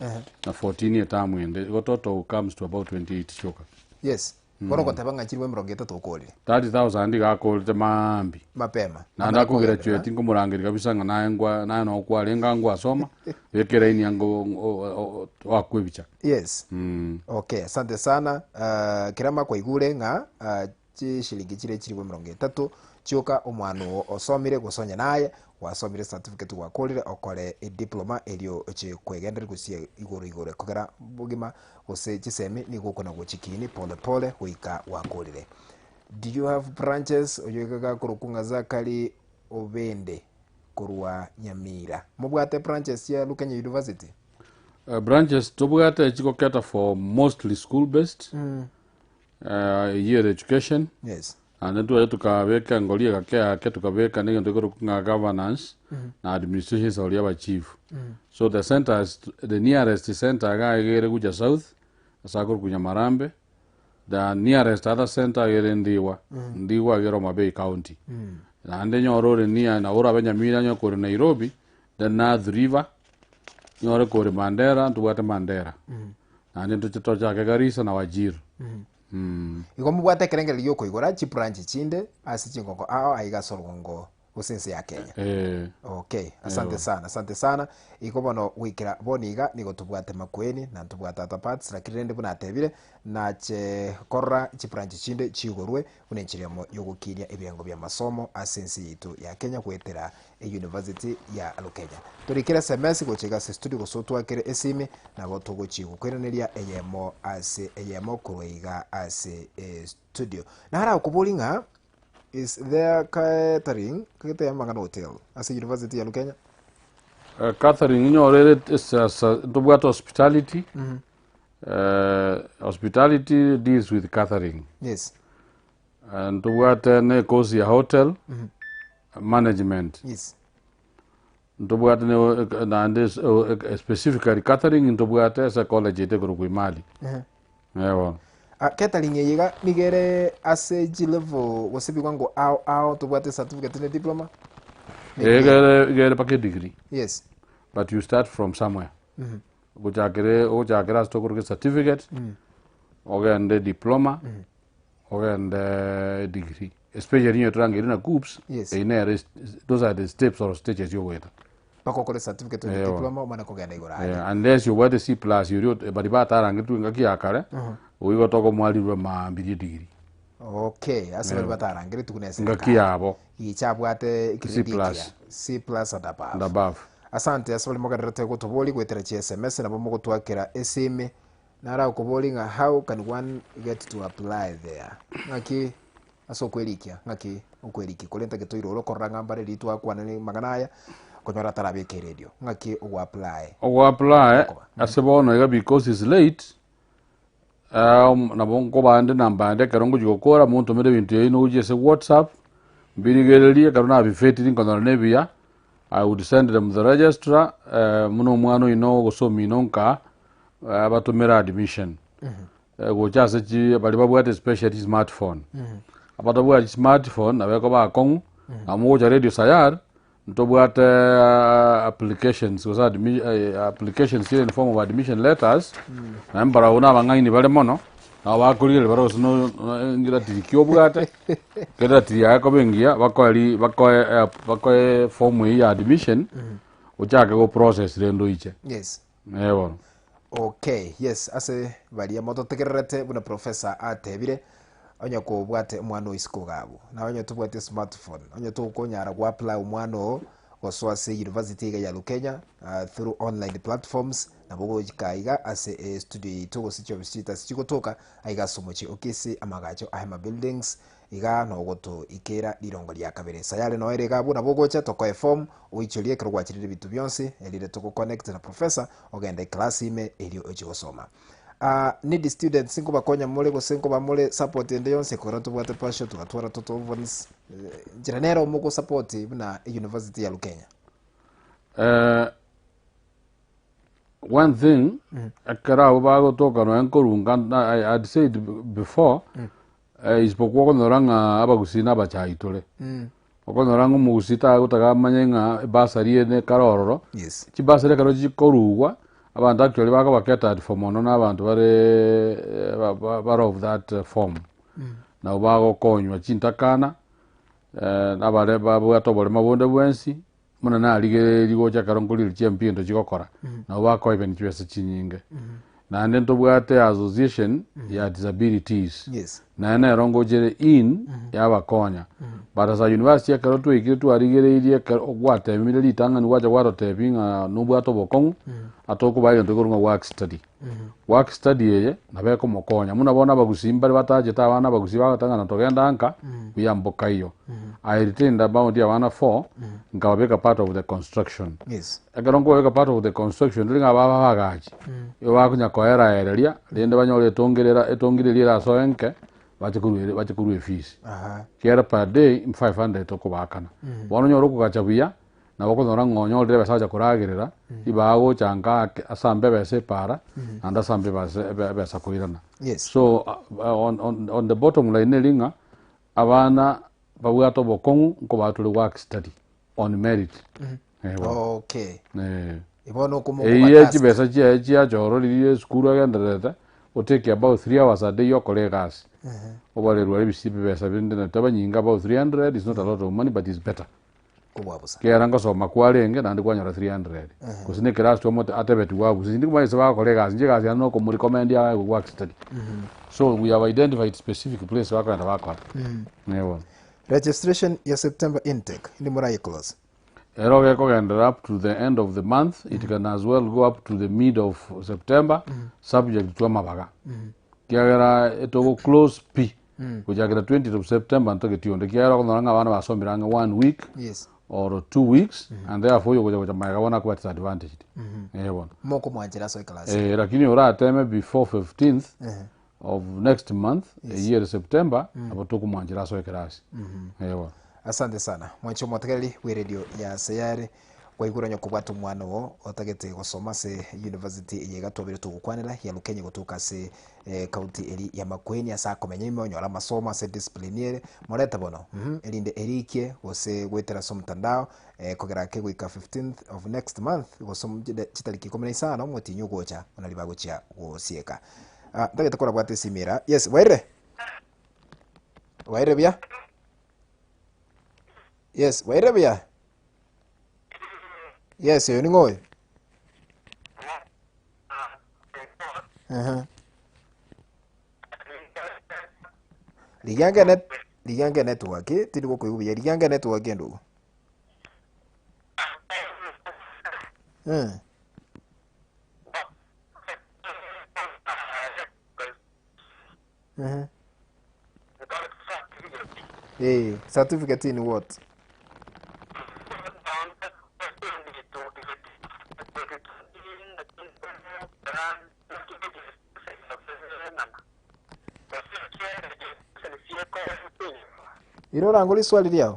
na 14 etamu ende igo total comes to about 28 chioka. Yes. Bono ogoteba ng'a chilifu emerongo etato okorire. 30,000 iga akorete maambia. Mapema. Naende akograduate nkomorangeria kabisa ng'a naye nkwa naye noo kwarenge aa ngwasoma, beka eraini ango oakwe ebicha. Yes. Okay, asante sana. Uh, Kerama kwaigure ng'a uh, chishilingi chire chilifu emerongo etato chioka omwana oo osomire gose onye naye gwasomire certificate gwakorire okore ediploma erio oche kwegendereria gochia igoro igoro ekogera bogima gose chisemi nigo okona gochikini pole pole goika gwakorire. Do you have branches? Oyo iga gakorokwa ng'a Zachary Obende korwa Nyamira. Mobwate branches chia Lukenya University? Branches tobwate chigoketa for mostly school based eyio ere education Yes. naende ntwaye tokabeka engori egake ake tokabeka na egento ekorokwa ng'a governance na administration ase oria abachief. So the centers the nearest center iga iga ere Gucha South ase akorokwa Nyamarambe, the nearest other center iga ere Ndhiwa, Ndhiwa iga ere Homa Bay county. Naende nyore ore near nabo orabe Nyamira onye kore Nairobi, then Athi River, nyore kore Mandera ntobwate Mandera. Naende ntoche tochake Garissa na Wajir. Igo mobwate ekerengererio giokoigora chibranch chinde ase chingongo ao aiga ase orogongo gose ense ya Kenya. Eh. Okay, asante sana, asante sana. Igo bono goikera bono iga nigo tobwate Makueni na ntobwate Ata Parts, lakini rende buna atebire nache korora chibranch chinde chigorwe buna enchera emo yogokinia ebirengo bi'amasomo ase ense yaito ya Kenya goetera University ya Lukenya. Torikere sms gocha iga ase studio gose otwakere esimi nabo togochi gokoiraneria eyemo ase eyemo korwa iga ase estudio. Naro akoboria ng'a is there catering gete amang'ana hotel ase University ya Lukenya? Eh, catering inyore ere esasa ntobwate hospitality eh, hospitality deals with catering Yes. Eh, ntobwate na ecourse ya hotel management Yes. ntobwate ne- naende es- eh, specifically catering ntobwate ase college yaito ekorokwa Imali eeh. Ah, catering eye iga nigo ere ase chilevel gose ebiwango ao ao tobwate certificate ne diploma? Eh, iga ere iga ere mpaka edegree Yes. but you start from somewhere ogochakere ogochakera ase tokoroka ecertificate ogende ediploma Ogende degree especially onye torangeire na KUCCPS Yes. eyio nere those are the steps or stages yogoeta Mpaka okore certificate of Ewa. diploma omane kogenda igoro aria. Eh, unless obwate C plus oria ot- baria batarangetwe engaki ya kare oigo tokomwarirwe maambia degree Okay, ase baria batarangeretwe buna engaki eserekari. yabo Gicha abwate C egrade plus. ekiya, C plus and above. and above Asante ase baria mogendererete gotoboria goetera chi SMS nabo mogotwakera esimi Narakoborie ng'a how can one get to apply there? Ng'aki ase okwerikia, ng'aki okwerikia kore ntagete oirore okorora ng'a mbare riria twakwanire amang'ana aya, okonyora atarabeka eredio. Ng'aki ogo apply? Ogo apply Okoba. ase bono iga because is late, nabo nkobande namba yande ekero ngochia gokora montomere ebinto yaino gochia ase whatsapp, mbirigererie ekero nabifetiri nkonyora na ebiya, I would send them the registrar buna omwana oino gose omino nkaa, batomere admission gocha ase chi baria babwate especially smartphone abatabwati smartphone nabo ekoba akong'u nabo mogocha radio sayari ntobwate applications gose admi applications chire in form of admission letters naende mbarabwo na abang'aini bare mono nabo bakorigereria bare gose no ngeratiri ki obwate ekero eratiri yaye ekoba engiya bakoe ri bakoe bakoe form eywo ya admission ochake go process rende oiche. Yes. Ee bono. Okay, yes, ase baria mototegererete buna professor atebire, onye kobwate omwana o isiko iga abwo, na onye tobwati esmartphone, onye tokonyara go apply omwana oo gosoa ase university iga ya Lukenya ah, through online platforms, nabo ogoika iga ase estudio yaito gose chiofisi chiaito ase chigotoka, aiga ase omochie o Kisii, amagacho a Hema Buildings, Iga nogotoikeera rirongo ria kabere. Sayare noere iga abwo nabo ogocha tokoe form oichorie ekero gwachirire ebinto bionsi erinde togoconnect na professor ogende eclass ime erio ochie gosoma. Ah needy students nkobakonya more gose nkoba more support ende yonsi ekero tobwate passion togatwara total orphans nchera nere omogosupport buna euniversity ya Lukenya. One thing, ekero abwo bagotoka nonya nkorunga I had said before, isipokuwa okonyora ng'a abagusii na abachayi tore. Okonyora ng'a omogusii tagotaka amanye ng'a ebasari eye nekare ororo, Yes. chibasari ekero chikorugwa, abanto actually bakoba catered for mono na abanto bare ba- ba- bare of that form. Nabo bagokonywa chintakana, nabare babwate oborema bonde bwensi, buna narigereiri gocha ekero nkorire chiMP egento chigokora, nabo bakoebeni chibesa chinyinge. Naende ntobwate association ya disabilities, Yes. naye nero ngochere in yabakonya. But as a university ekero twaikire twarigereirie ekero gwatemire ritang'ani gwacha gwarotebia ng'a nobwate obokong'u, atokobaa egento gekorwa ng'a work study. Work study eye nabo ekomokonya, buna bono abagusii mbare batachete abana abagusii bagoteba ng'a togenda nka, buya mbokaiyo. I retained about abana four, nkababeka part of the construction. Yes. Ekero nkobabeka part of the construction tari ng'a babe abagachi, igo bakonya koeraereria, rende banyore etongerera etongire eria erasoe nke, bache korwa ere bache korwa efees. Aha. Ekiagera per day 500 tokobaakana. Bono onyore okogacha buya, nabo okonyora ng'a onyorire ebesa agocha koragerera, ribaga gocha nka ake asambe ebesa epaara, naende asambe ebase ebe ebesa koirana. Yes. So on on on the bottom line neri ng'a, abana babwate obokong'u nkobaa tore work study on merit. Eh, bono. Okay. Eh. Bono okomo Eyio okobatask. chibesa chiaye chiachorwa riria esukuru agendererete, otake about 3 hours a day okore egasi. Obarerwe are ebisi ebibesa binde na taba nyinga about 300 is not a lot of money but is better. Kobua bosa. Kiagera ngosoma kwarenge naende kwanyora 300. Gose na ekerasi twamote atebeti gwabusa. Inche ndikomanya ase bagokora egasi, inche egasi yane na okomorecommend aye work study. So we have identified specific place bakogenda bakora. Eh bono. Registration ya September intake indi moraye close? Ero gekogenderera up to the end of the month, it can as well go up to the mid of September, subject to amabaga. Kiagera etogo close pi, gochakera 20th of September ntageti onde, kiagera okonyora ng'a abana basomire ang'e one week Yes. or 2 weeks, and therefore oyo gocha gocha magega bono akoba disadvantaged. Eh bono. Mokomwanchera ase eclass. Eh, lakini orateme before 15th of next month, eyio ere September, nabo tokomwanchera ase ekerasi. Eh bono. Asante sana mwanche omotegereri bwe radio ya Sayare kwaigure onye kobwata omwana oo otagete gosoma ase university eye iga twabire togokwanera ya Lukenya gotoka ase eh, county eri ya Makueni ase akomenya ime onyore amasomo ase discipline ere morete bono erinde erikie gose goetera ase omotandao eh, kogera ake goika 15th of next month gose chitariki 15 omotinyi ogocha nari bagochia gosieka. Ah, ntagete korabwate esimira yes wairire wairire buya. Yes, wairire buya? Yes, oyo ning'o oyo? Aha. Rigia net rigia nge network tindi gokoigwa buya rigia nge network endugu. Eh, certificate in what? Irora ngori swali liao.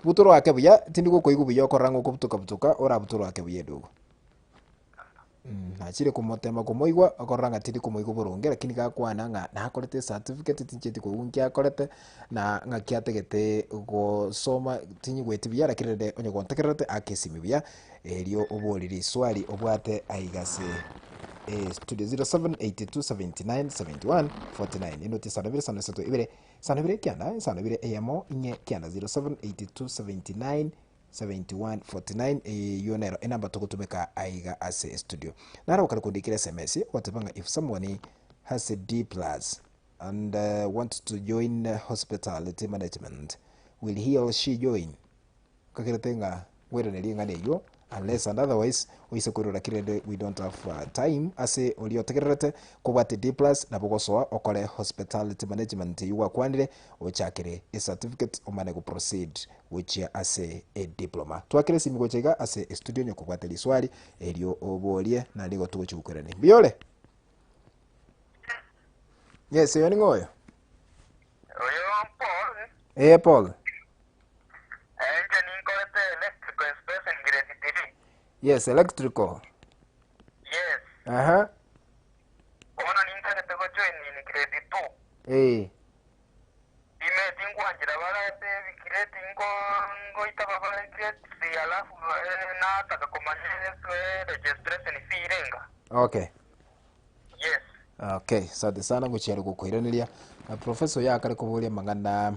Butoro ake buya tindi gokoigwa buya okorora ng'a okobutoka butoka orabutorwe ake buya edugo. Nachire komotema komoigwa okorora ng'a tindi komoigwa boronge lakini gakwana ng'a nakorete ecertificate tincheti koigwa nki akorete na ng'aki atagete gosoma tinyigweti buya lakini rende onye gontegererete ake esimi buya erio obori riswali obwate aiga ase estudio 0782797149 enoti isano ibere isano isato ibere isano ibere kianda isano ibere eyemo inye kianda 078279 7149 eywo nero enamba togotumeka aiga ase estudio. Naro okare kondikera SMS ogoteba ng'a if someone has a D plus and wants to join hospitality management will he or she join? Okagerete ng'a ngwerenerie eng'ana eywo unless and otherwise oise koirora ki rende we don't have time ase oria otegererete kobwate D plus nabo ogosoa okore hospitality management eywo gwakwanire ochakere ecertificate omane go proceed gochia ase ediploma. Twakere esimi gocha iga ase estudio onye kobwate riswali erio oborie na nigo togochia gokoirania. Mbuya ore? Yes, oyo ning'o oyo? Oyo Paul, Eh, Paul. inche ninkorete electrical inspection grade 3. Yes, electrical. Yes. Aha. Bono nintagete gojoin in grade 2. Eh. Ime tingwanchera bare ase ebigireti ngo ngoita bare grade 3 alafu nataka komanya registration fee irenga. Okay. Yes. Okay, asante sana gochia gokoiraneria. Uh, Professor oyo akare koboria amang'ana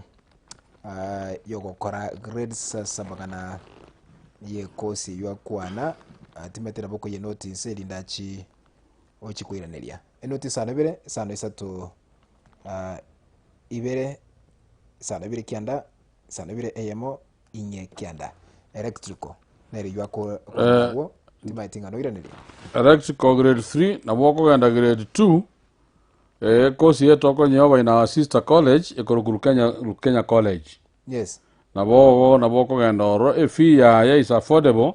uh, yogokora grades ase amang'ana yekosi eywo akwana uh, timanyete nabo okoyia notice erinde achi ochi koiraneria. Enotice isano ibere, isano isato uh, ibere, isano ibere kianda, isano ibere eyemo inye kianda. Electrical nere eywo ako akwana abwo timanyeti ng'a noiraneria. Electrical grade 3 nabo okogenda grade 2 eh, course eye tokonyeoba in our sister college ekorokwa Rukenya, Rukenya College. Yes. Nabo ogo nabo okogenda ororo efee yaye is affordable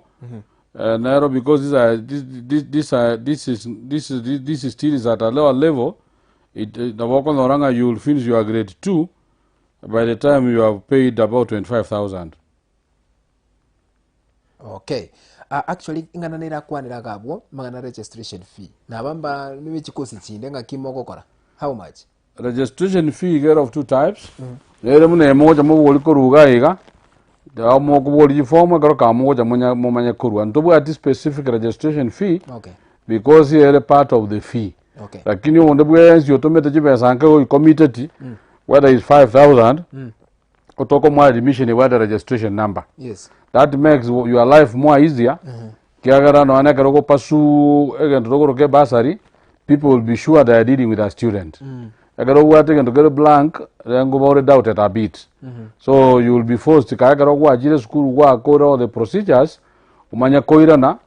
eh, nero because this, are, this, this, this, are, this, is, this, is, this is still is at a lower level it, eh, nabo okonyora ng'a you will finish your grade 2 by the time you have paid about 25000. Okay. Uh, actually ing'ana nere akwanera iga abwo amang'ana registration fee naba mba nibe chikosi chinde ng'aki mogokora how much? Registration fee iga ere of two types, nere buna eye mogocha mobori korwa iga iga, iga mokobori chiform ekero ka mogocha monya momanye korwa. Ntobwati specific registration fee Okay. because ere part of the fee. Okay. Lakini onde bwensi otomete chibesa nke oicommitted, whether is 5000, otokomoa admission ebwate registration number. Yes. That makes your life more easier, kiagera nonya ekero ogopursue egento tokoroka ebursary, people will be sure they are dealing with a student. Ekero obwate egento kere blank, then ngoba ore doubted a bit. So you will be forced kae ekero gwachire esukuru gwakora all the procedures, omanye koirana,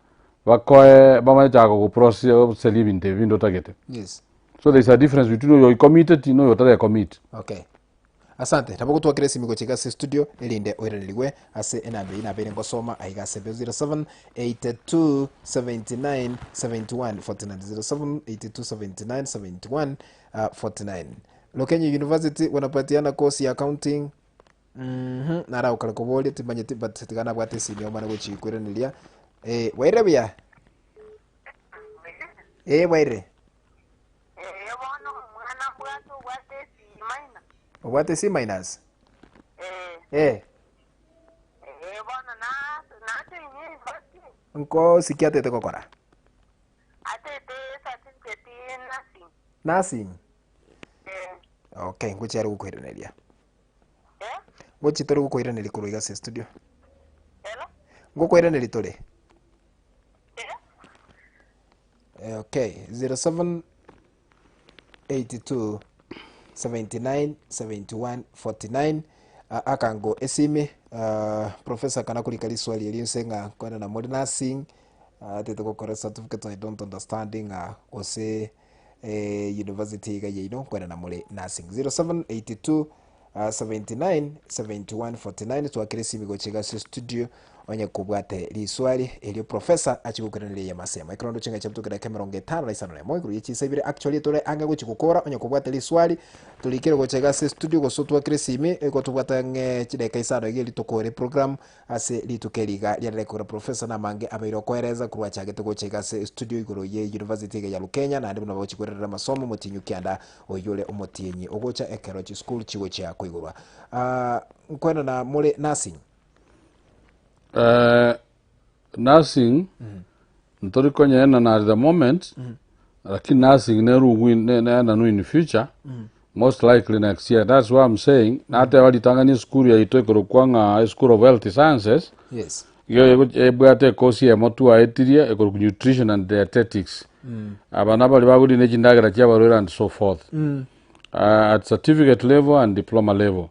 bakoe bamanye chaka goprocess ebinto ebi binde otagete. Yes. So there is a difference between oyo oicommitted na oyo otarecommit. Okay. Asante. Nabo gotwakera esimi gochia iga ase studio erinde oiranerigwe ase enamba eyio nabeire ngosoma aiga ase 07 82 79 71 49 07 82 79 71 49. Lokenye University wanapatiana course ya accounting mhm naragokare koboria timanyeti but tiga nabwate esimi omane gochia koiraneria eh bwairire buya? Eh bwairire. Ee bono omwana mbwate obwate C minus. Obwate C minus? Ee. Eh. Ee bono na najoinie university. Nkosi ki atete gokora? Atete certificate ye nursing. Nursing? Ee. Okay, ngochi are gokoiraneria. Eh? Ngochi tore gokoiraneria korwa iga ase studio. Hello? Ngokoiraneria tore. Eh? Eh, okay 07 82 79 71 49 uh, akango esimi uh, professor kana kurika riswali eri nse ng'a kwana na muri nursing uh, atete gokora certificate I don't understand ng'a gose eh, university iga yaino kwana na muri nursing 0782 79 71 49 twakire esimi gocha iga ase studio onye kobwate riswali erio professor achie gokoiraneria eyemo ase eyemo. Ekero ndoche ng'a chiabutoka edakika emerongo etano na isano na emo igoro ye chinsa ibere actually tore ang'e gochia gokora onye kobwate riswali torikere gocha iga ase studio gose otwakere esimi igo tobwate ang'e chidakika isano iga erio tokore program Ase rituko eri iga riarenge kogera Professor namange abeire okoeresa korwa achagete gocha iga ase estudio igoro ye University iga ya Lukenya naende buna bagochia kwererera amasomo omotienyi okianda oyio ore omotienyi ogocha ekero chisukuru chigochia koigorwa. Ah, nkoenana more nursing? Eh, nursing ntori konyeena at the moment lakini nursing nerugwi neenanwe in future most likely next year that's why I'm saying nateba ritang'ani esukuru yaito ekorokwa ng'a eschool of health sciences Yes. igo ebwate ekosi eyemo twaetirie ekorokwa nutrition and dietetics aba nabari bagoria ne chindagera chia abarwaire and so forth at certificate level and diploma level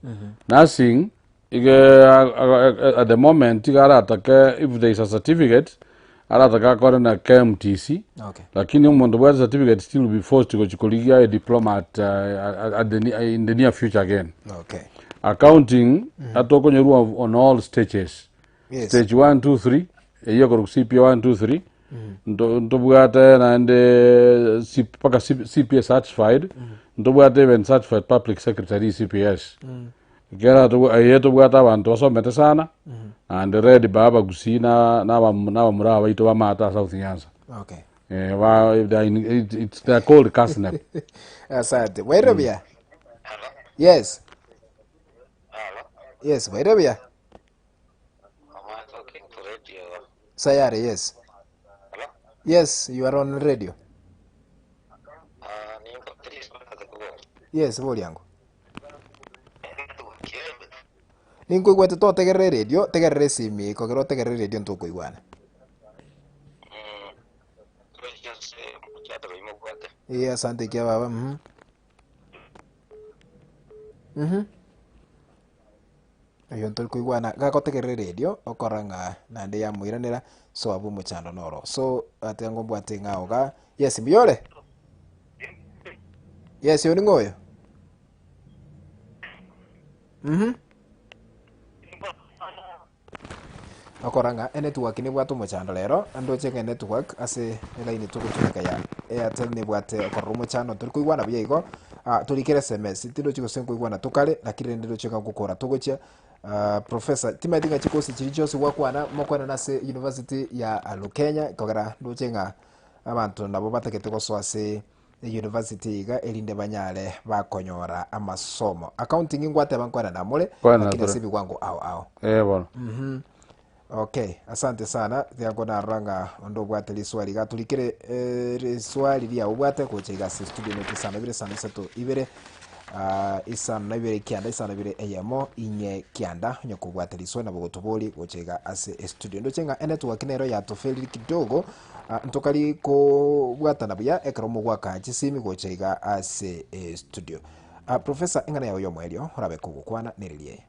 nursing Iga at the moment iga aratake if there is a certificate aratake akore na KMTC Okay. lakini omonto obwate certificate still will be forced gochi korigia a diploma at, at the, in the near future again. Okay. Accounting atokonyorwa on all stages. Yes. Stage 1 2 3 eyio ekorokwa CPA 1 2 3 nto ntobwate naende C mpaka CPA certified ntobwate even certified public secretary CPS. Ekiagera tobwa eye tobwate abanto basomete sana, naende ready ba abagusii na na abam na abamura aba baito bamaate ase South Nyanza. Okay. Eh, ba they are in it it's they are called KASNEB. Asante. Bwairire buya? Yes. Yes, bwairire buya? Sayare, yes. Yes, you are on radio. Yes, boria ango. Ninkoigwete totegerere eredio, tegerera esimi ekogera otegerere eredio ntokoigwana. Ee, asante ekia baba, mhm. Mhm. Oyo ntori koigwana gagotegerera eredio okora ng'a naende yamoiranera so abwo omochando noro. So atiga ngombwate ng'a iga, yes mbuya ore? Yes oyo ning'o oyo? Mhm. Okora ng'a enetwork nebwate omochando rero, ndoche ng'a enetwork ase elaini togotumeka ya Airtel nebwate okorora omochando ntori koigwana buya igo, ah, torikere sms tindochi gose nkoigwana tokare, lakini rende ndoche ng'a ngokora togochia ah, professor timanyeti ng'a chikosi chiria chionsi gwakwana mokwenana ase university ya Lukenya ekogera ndoche ng'a abanto nabo batagete gosoa ase University iga erinde banyare bakonyora amasomo. Accounting ngwateba nkwenana more Kwenana lakini tore. ase ebiwango ao ao. Eh bono. Okay, asante sana tiga narora ng'a onde obwate riswali iga torikere eh, riswali riao obwate gocha iga ase studio noti isano ibere isano isato ibere ah, isano na ibere kianda isano ibere eyemo inye kianda onye kobwate riswali nabo gotobori gocha iga ase estudio ndoche ng'a enetwork nero yatoferiri kidogo Ah, ntokari kobwatana buya ekero mogwaka chisimi gocha iga ase estudio. Ah, Professor, eng'ana yao y'omoerio orabe kogokwana nereri eye.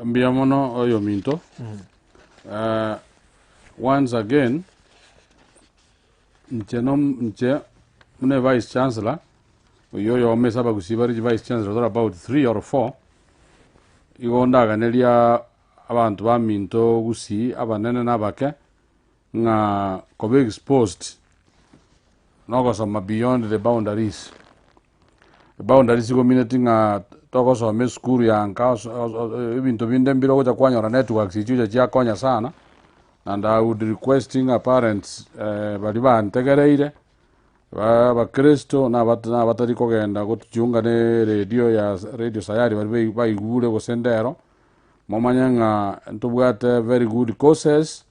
Mbuya mono oyominto. Eh, once again, inche no inche buna vice chancellor, oyio oyomo ase abagusii bare chi vice chancellor tore about three or four, igo ndaganeria abanto baminto gusii abanene na abake, ng'a koba exposed nogosoma beyond the boundaries. Boundaries igo omineti ng'a togosoma esukuru ya nka ose ose ebinto binde mbire ogocha kwanyora networks echi chigocha chiakonya sana, and I would request ng'a parents baria bantegereire, ba abakristo na abat na abatari kogenda gotuchunga na eredio ya radio sayari baria bai baigure gose ndero, momanye ng'a ntobwate very good courses.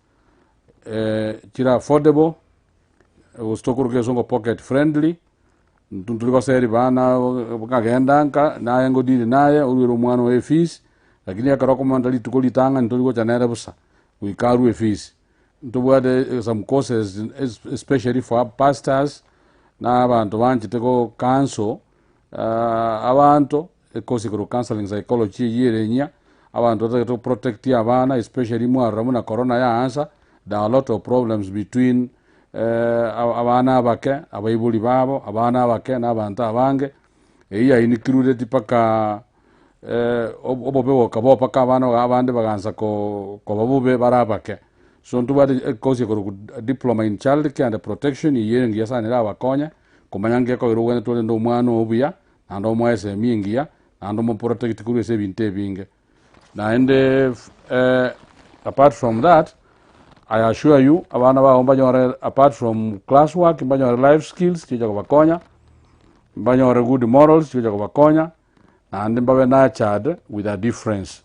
chire affordable, gose tokoroka egesongo pocket friendly, intwe ntori goseri bana nkagenda nka, naye ngodiri naye, oruere omwana oye efees, lakini ekero okomenta rituko ritang'ani tori gocha nere bosa, goika arwe efees. Ntobwate some courses especially for pastors, na abanto banchete go counsel, abanto, Ekosi korwa counselling psychology eyio ere enyia, abanto batagete go protect abana especially mwarora buna corona yaansa, there are a lot of problems between abana abake, abaibori babo, abana abake na abanto abange, eyio ya included mpaka obobe bokaba oo mpaka abana abande bagaansa ko koba bobe bare abake. So ntobwate ekosi ekorokwa diploma in child care and protection eyio ere engiya sana erabakonye, komanya nki ekogera obwenerete orende omwana oo buya, naende omoe esemi engiya, naende omoprotect korwa ase ebinto ebinge. Naende apart from that, I assure you abana bago mbanyore apart from class work mbanyore life skills chigocha kobakonya, mbanyore good morals chigocha kobakonya, naende mbabe nurtured with a difference.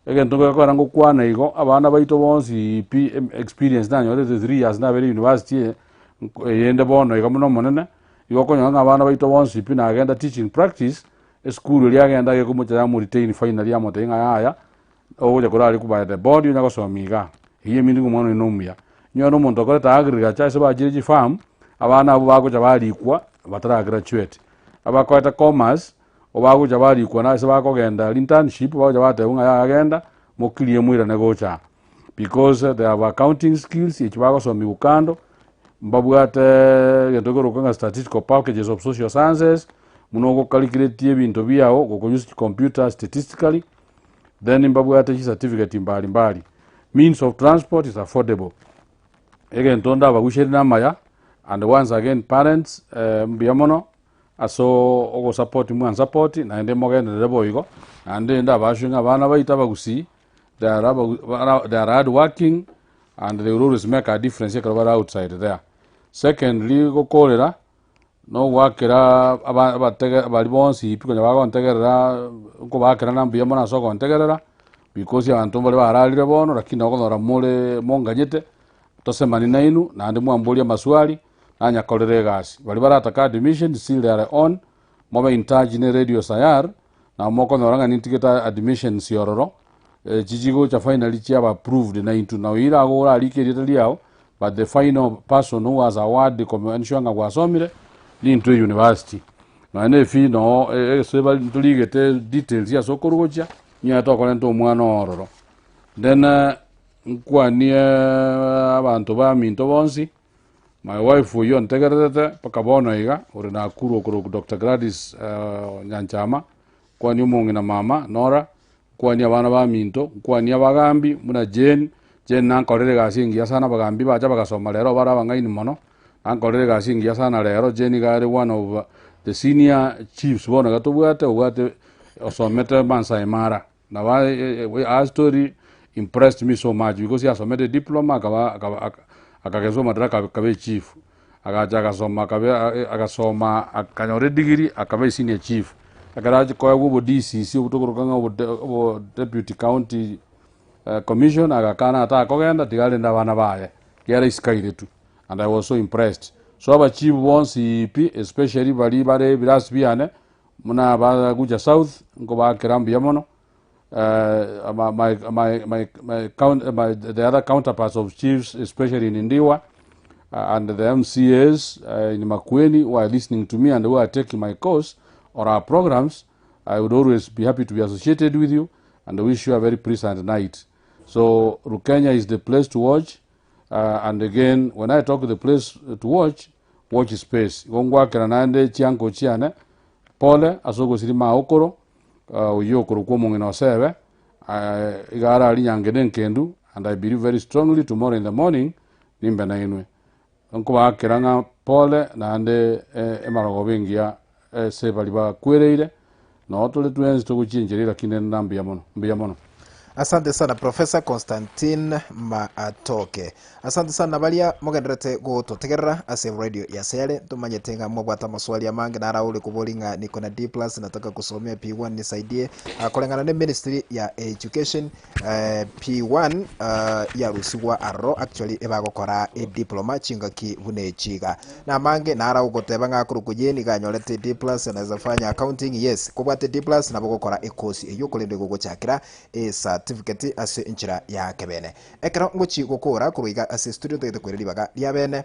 Egento ngokora ngokwana igo, abana baito bonsi pi experience nanyorete 3 years nabere university eye, eyende bono iga buna omonene, Igo okonyora ng'a abana baito bonsi pi nagenda teaching practice, esukuru eria agenda gekomocha yamo retain finally yamotebia ng'a yaya, ogocha korara rikwa by the board onya gosomia igaa. Eyio eminto ng'a omwana oyo nomuya. Onye nomonto okorete agriculture ase bachire chifarm, abana abwo bagocha barikwa batara graduate. Abakorete commerce, obagocha barikwa na ase bakogenda internship, bagocha batebiwa ng'a yaya genda, mokirie moirane gocha aa. Because they have accounting skills echi bagosomiwa kando, mbabwate egento kekorokwa ng'a statistical packages of social sciences, buna ogokalculate ebinto biago goko use chicomputer statistically, then mbabwate chicertificate mbali mbali. Means of transport is affordable. Egento ndabaguseri namaya, and once again parents mbuya mono. Ase ogosupport mwansupport naende mogenderere boigo, naende ndabaswe ng'a abana baito abagusii, they are abagu they are hard working and they will always make a difference ekero bare outside there. Secondly, gokorera, nogoakera aba abatege baria bonsi pi konya bagontegerera, nkobaakera na mbuya mono ase ogontegerera, because abanto mbare bararire bono lakini okonyora more monganyete, tosemani nainwe, naende mwamboria amaswali. Nanyakorere egasi. Baria baratake admission still they are on, Mobe in touch ne Radio Sayar, nabo mokonyora ng'a nintigete admissions ororo, echi chigocha finally chiaba approved na intwe. Nabo irago orarike erieta riao, but the final person who has award ko ensure ng'a gwasomire, nintwe university. Nonya na efee noo ase bari ntorigete details ase okorwa gochia, nigo tokorenta omwana oo ororo. Then nkwanie abanto baminto bonsi, My wife oyio ontegererete mpaka bono iga, ore Nakuru okorokwa Doctor Gladys Nyanchama, nkwanie omong'ina mama Nora, nkwanie abana baminto, nkwanie abagambi buna Jane, Jane nankorere egasi engiya sana abagambi bacha bagasoma rero bare abang'aini mono, nankorere egasi engiya sana rero, Jane iga are one of the senior chiefs bono iga tobwate, obwate osomete Maasai Mara. Nabo her story impressed me so much because asomete diploma akaba akaba aka akageswa madaraka akaba echief, agacha agasoma akabe agasoma akanyora edegree akaba esenior chief. Ekero achia koegwa obo DCC obwo tokoroka ng'a obo obo deputy county commissioner agakana atakogenda tiga arende abana baye, ekiagera isiko airetwe and I was so impressed. So abachief bonsi pi especially baria bare ebirasi biane. Buna aba Gucha South nkobaakera mbuya mono, my, my, my, my, my, count, my, the other counterparts of chiefs especially in Ndiwa and the MCAs in Makueni who are listening to me and who are taking my course or our programs, I would always be happy to be associated with you and wish you a very pleasant night. So Rukenya is the place to watch and again when I talk the place to watch, Watch space. Igo ngwakera naende chianko chiane pole ase ogosiria maokoro, oyio okorokwa omong'ina osebe, iga araria nyange na enkendu, and I believe very strongly tomorrow in the morning nimbe nainwe. Nkobaakera ng'a pole naende emarogoba engiya ase baria bakwereire, noo tore twensi togochienchera lakini rende mbuya mono, mbuya mono. Asante sana Professor Constantine Matoke. Asante sana baria mogendererete gototegerera ase radio ya Sayare. Ntomanyete ng'a mobwate amaswali amange naro ore kobori ng'a niko na D plus nataka kusomea P1 nisaidie. Ah, koreng'ana ne ministry ya education eh, P1 ah, yarusigwa aroro actually ebagokora ediploma chingaki buna echi iga. Namange naro ogoteba ng'a akorokwa Jane iga anyorete D plus anaweza fanya accounting yes kobwate D plus nabo ogokora ekosi eyio korende gogochakera ecertificate ase enchera ya kebene. Ekero ngochia gokora korwa iga ase estudio ntagete koira ribaga ria bene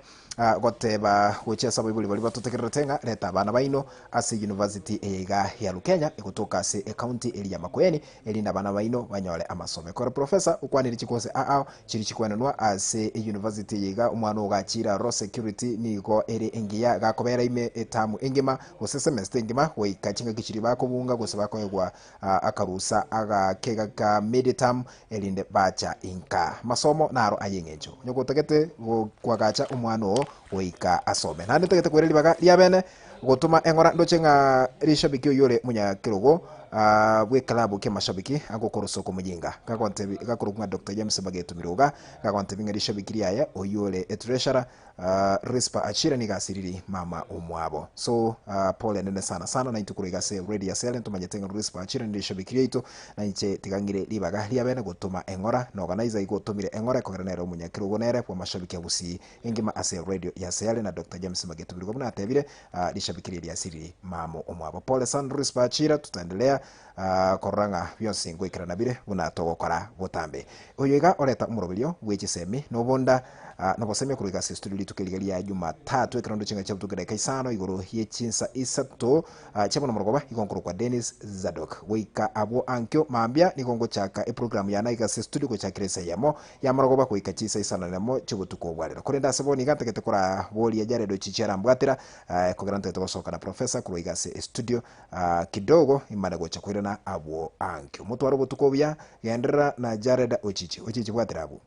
goteba gochia ase abaibori baria batotegererete ng'a reta abana baino ase university eye iga ya Lukenya egotoka ase ecounty eria ya Makueni erinde abana baino banyore amasomo. Ekero professor okwanire chikosi ao chiri chikwenanwa ase euniversity eye iga omwana ogachire aroro security nigo ere engiya gakobera ime etamu engima gose semester engima goika chingaki chiria bakobunga gose bakoegwa akarusa agake ka mid term erinde bacha inka. Masomo naro ay'eng'encho. Onye gotagete kwagacha omwana oo goika asome. Naende ntagete koira ribaga ria bene gotoma eng'ora ndoche ng'a rishabiki oyio ore monyakerogo bw'eklabu ki'amashabiki agokorosa okomoyinga. Gagontebi gakorokwa ng'a Doctor James Mageto Miroga gagontebi ng'a rishabiki riaye oyio ore etreasurer Risper Achira nigo asiriri mama omwabo. So pole nene sana sana naintwe korwa iga ase radio ya Sele ntomanyete ng'a Risper Achira nire eshabiki riaito na inche tiga ng'ire ribaga ria bene gotoma eng'ora na organizer igo otomire eng'ora ekogera nere omonyakerogo nere bw'amashabiki a Gusii engima ase radio ya Seyale na Doctor James Mageto Birigo buna atebire rishabiki riria riasiriri mama omwabo. Pole sana Risper Achira tutaendelea korora ng'a bionsi ngoikerana bire buna togokora botambe. Oyo iga oreta omoroberio bwe chisemi na obonda na obosemia korwa iga ase estudio rituko eriga ria Jumatatu ekero ndoche ng'a chiabutoka edakika isano igoro ye chinsa isato chia bono morogoba igo nkorokwa Dennis Zadok. Goika abwo ankio mambia nigo ngochaka eprogramu yane aiga ase estudio gochakera ensa eyemo ya morogoba goika chinsa isano nemo chi'obotuko obwa rero. Korende ase bono iga ntagete koraboria Jared Ochichi arambwatera ekogera ntagete gosoka na Professor korwa iga ase estudio Kidogo imane gocha koirana abwo ankio. Motware obotuko obuya, genderera na Jared Ochichi. Ochichi bwatera abwo.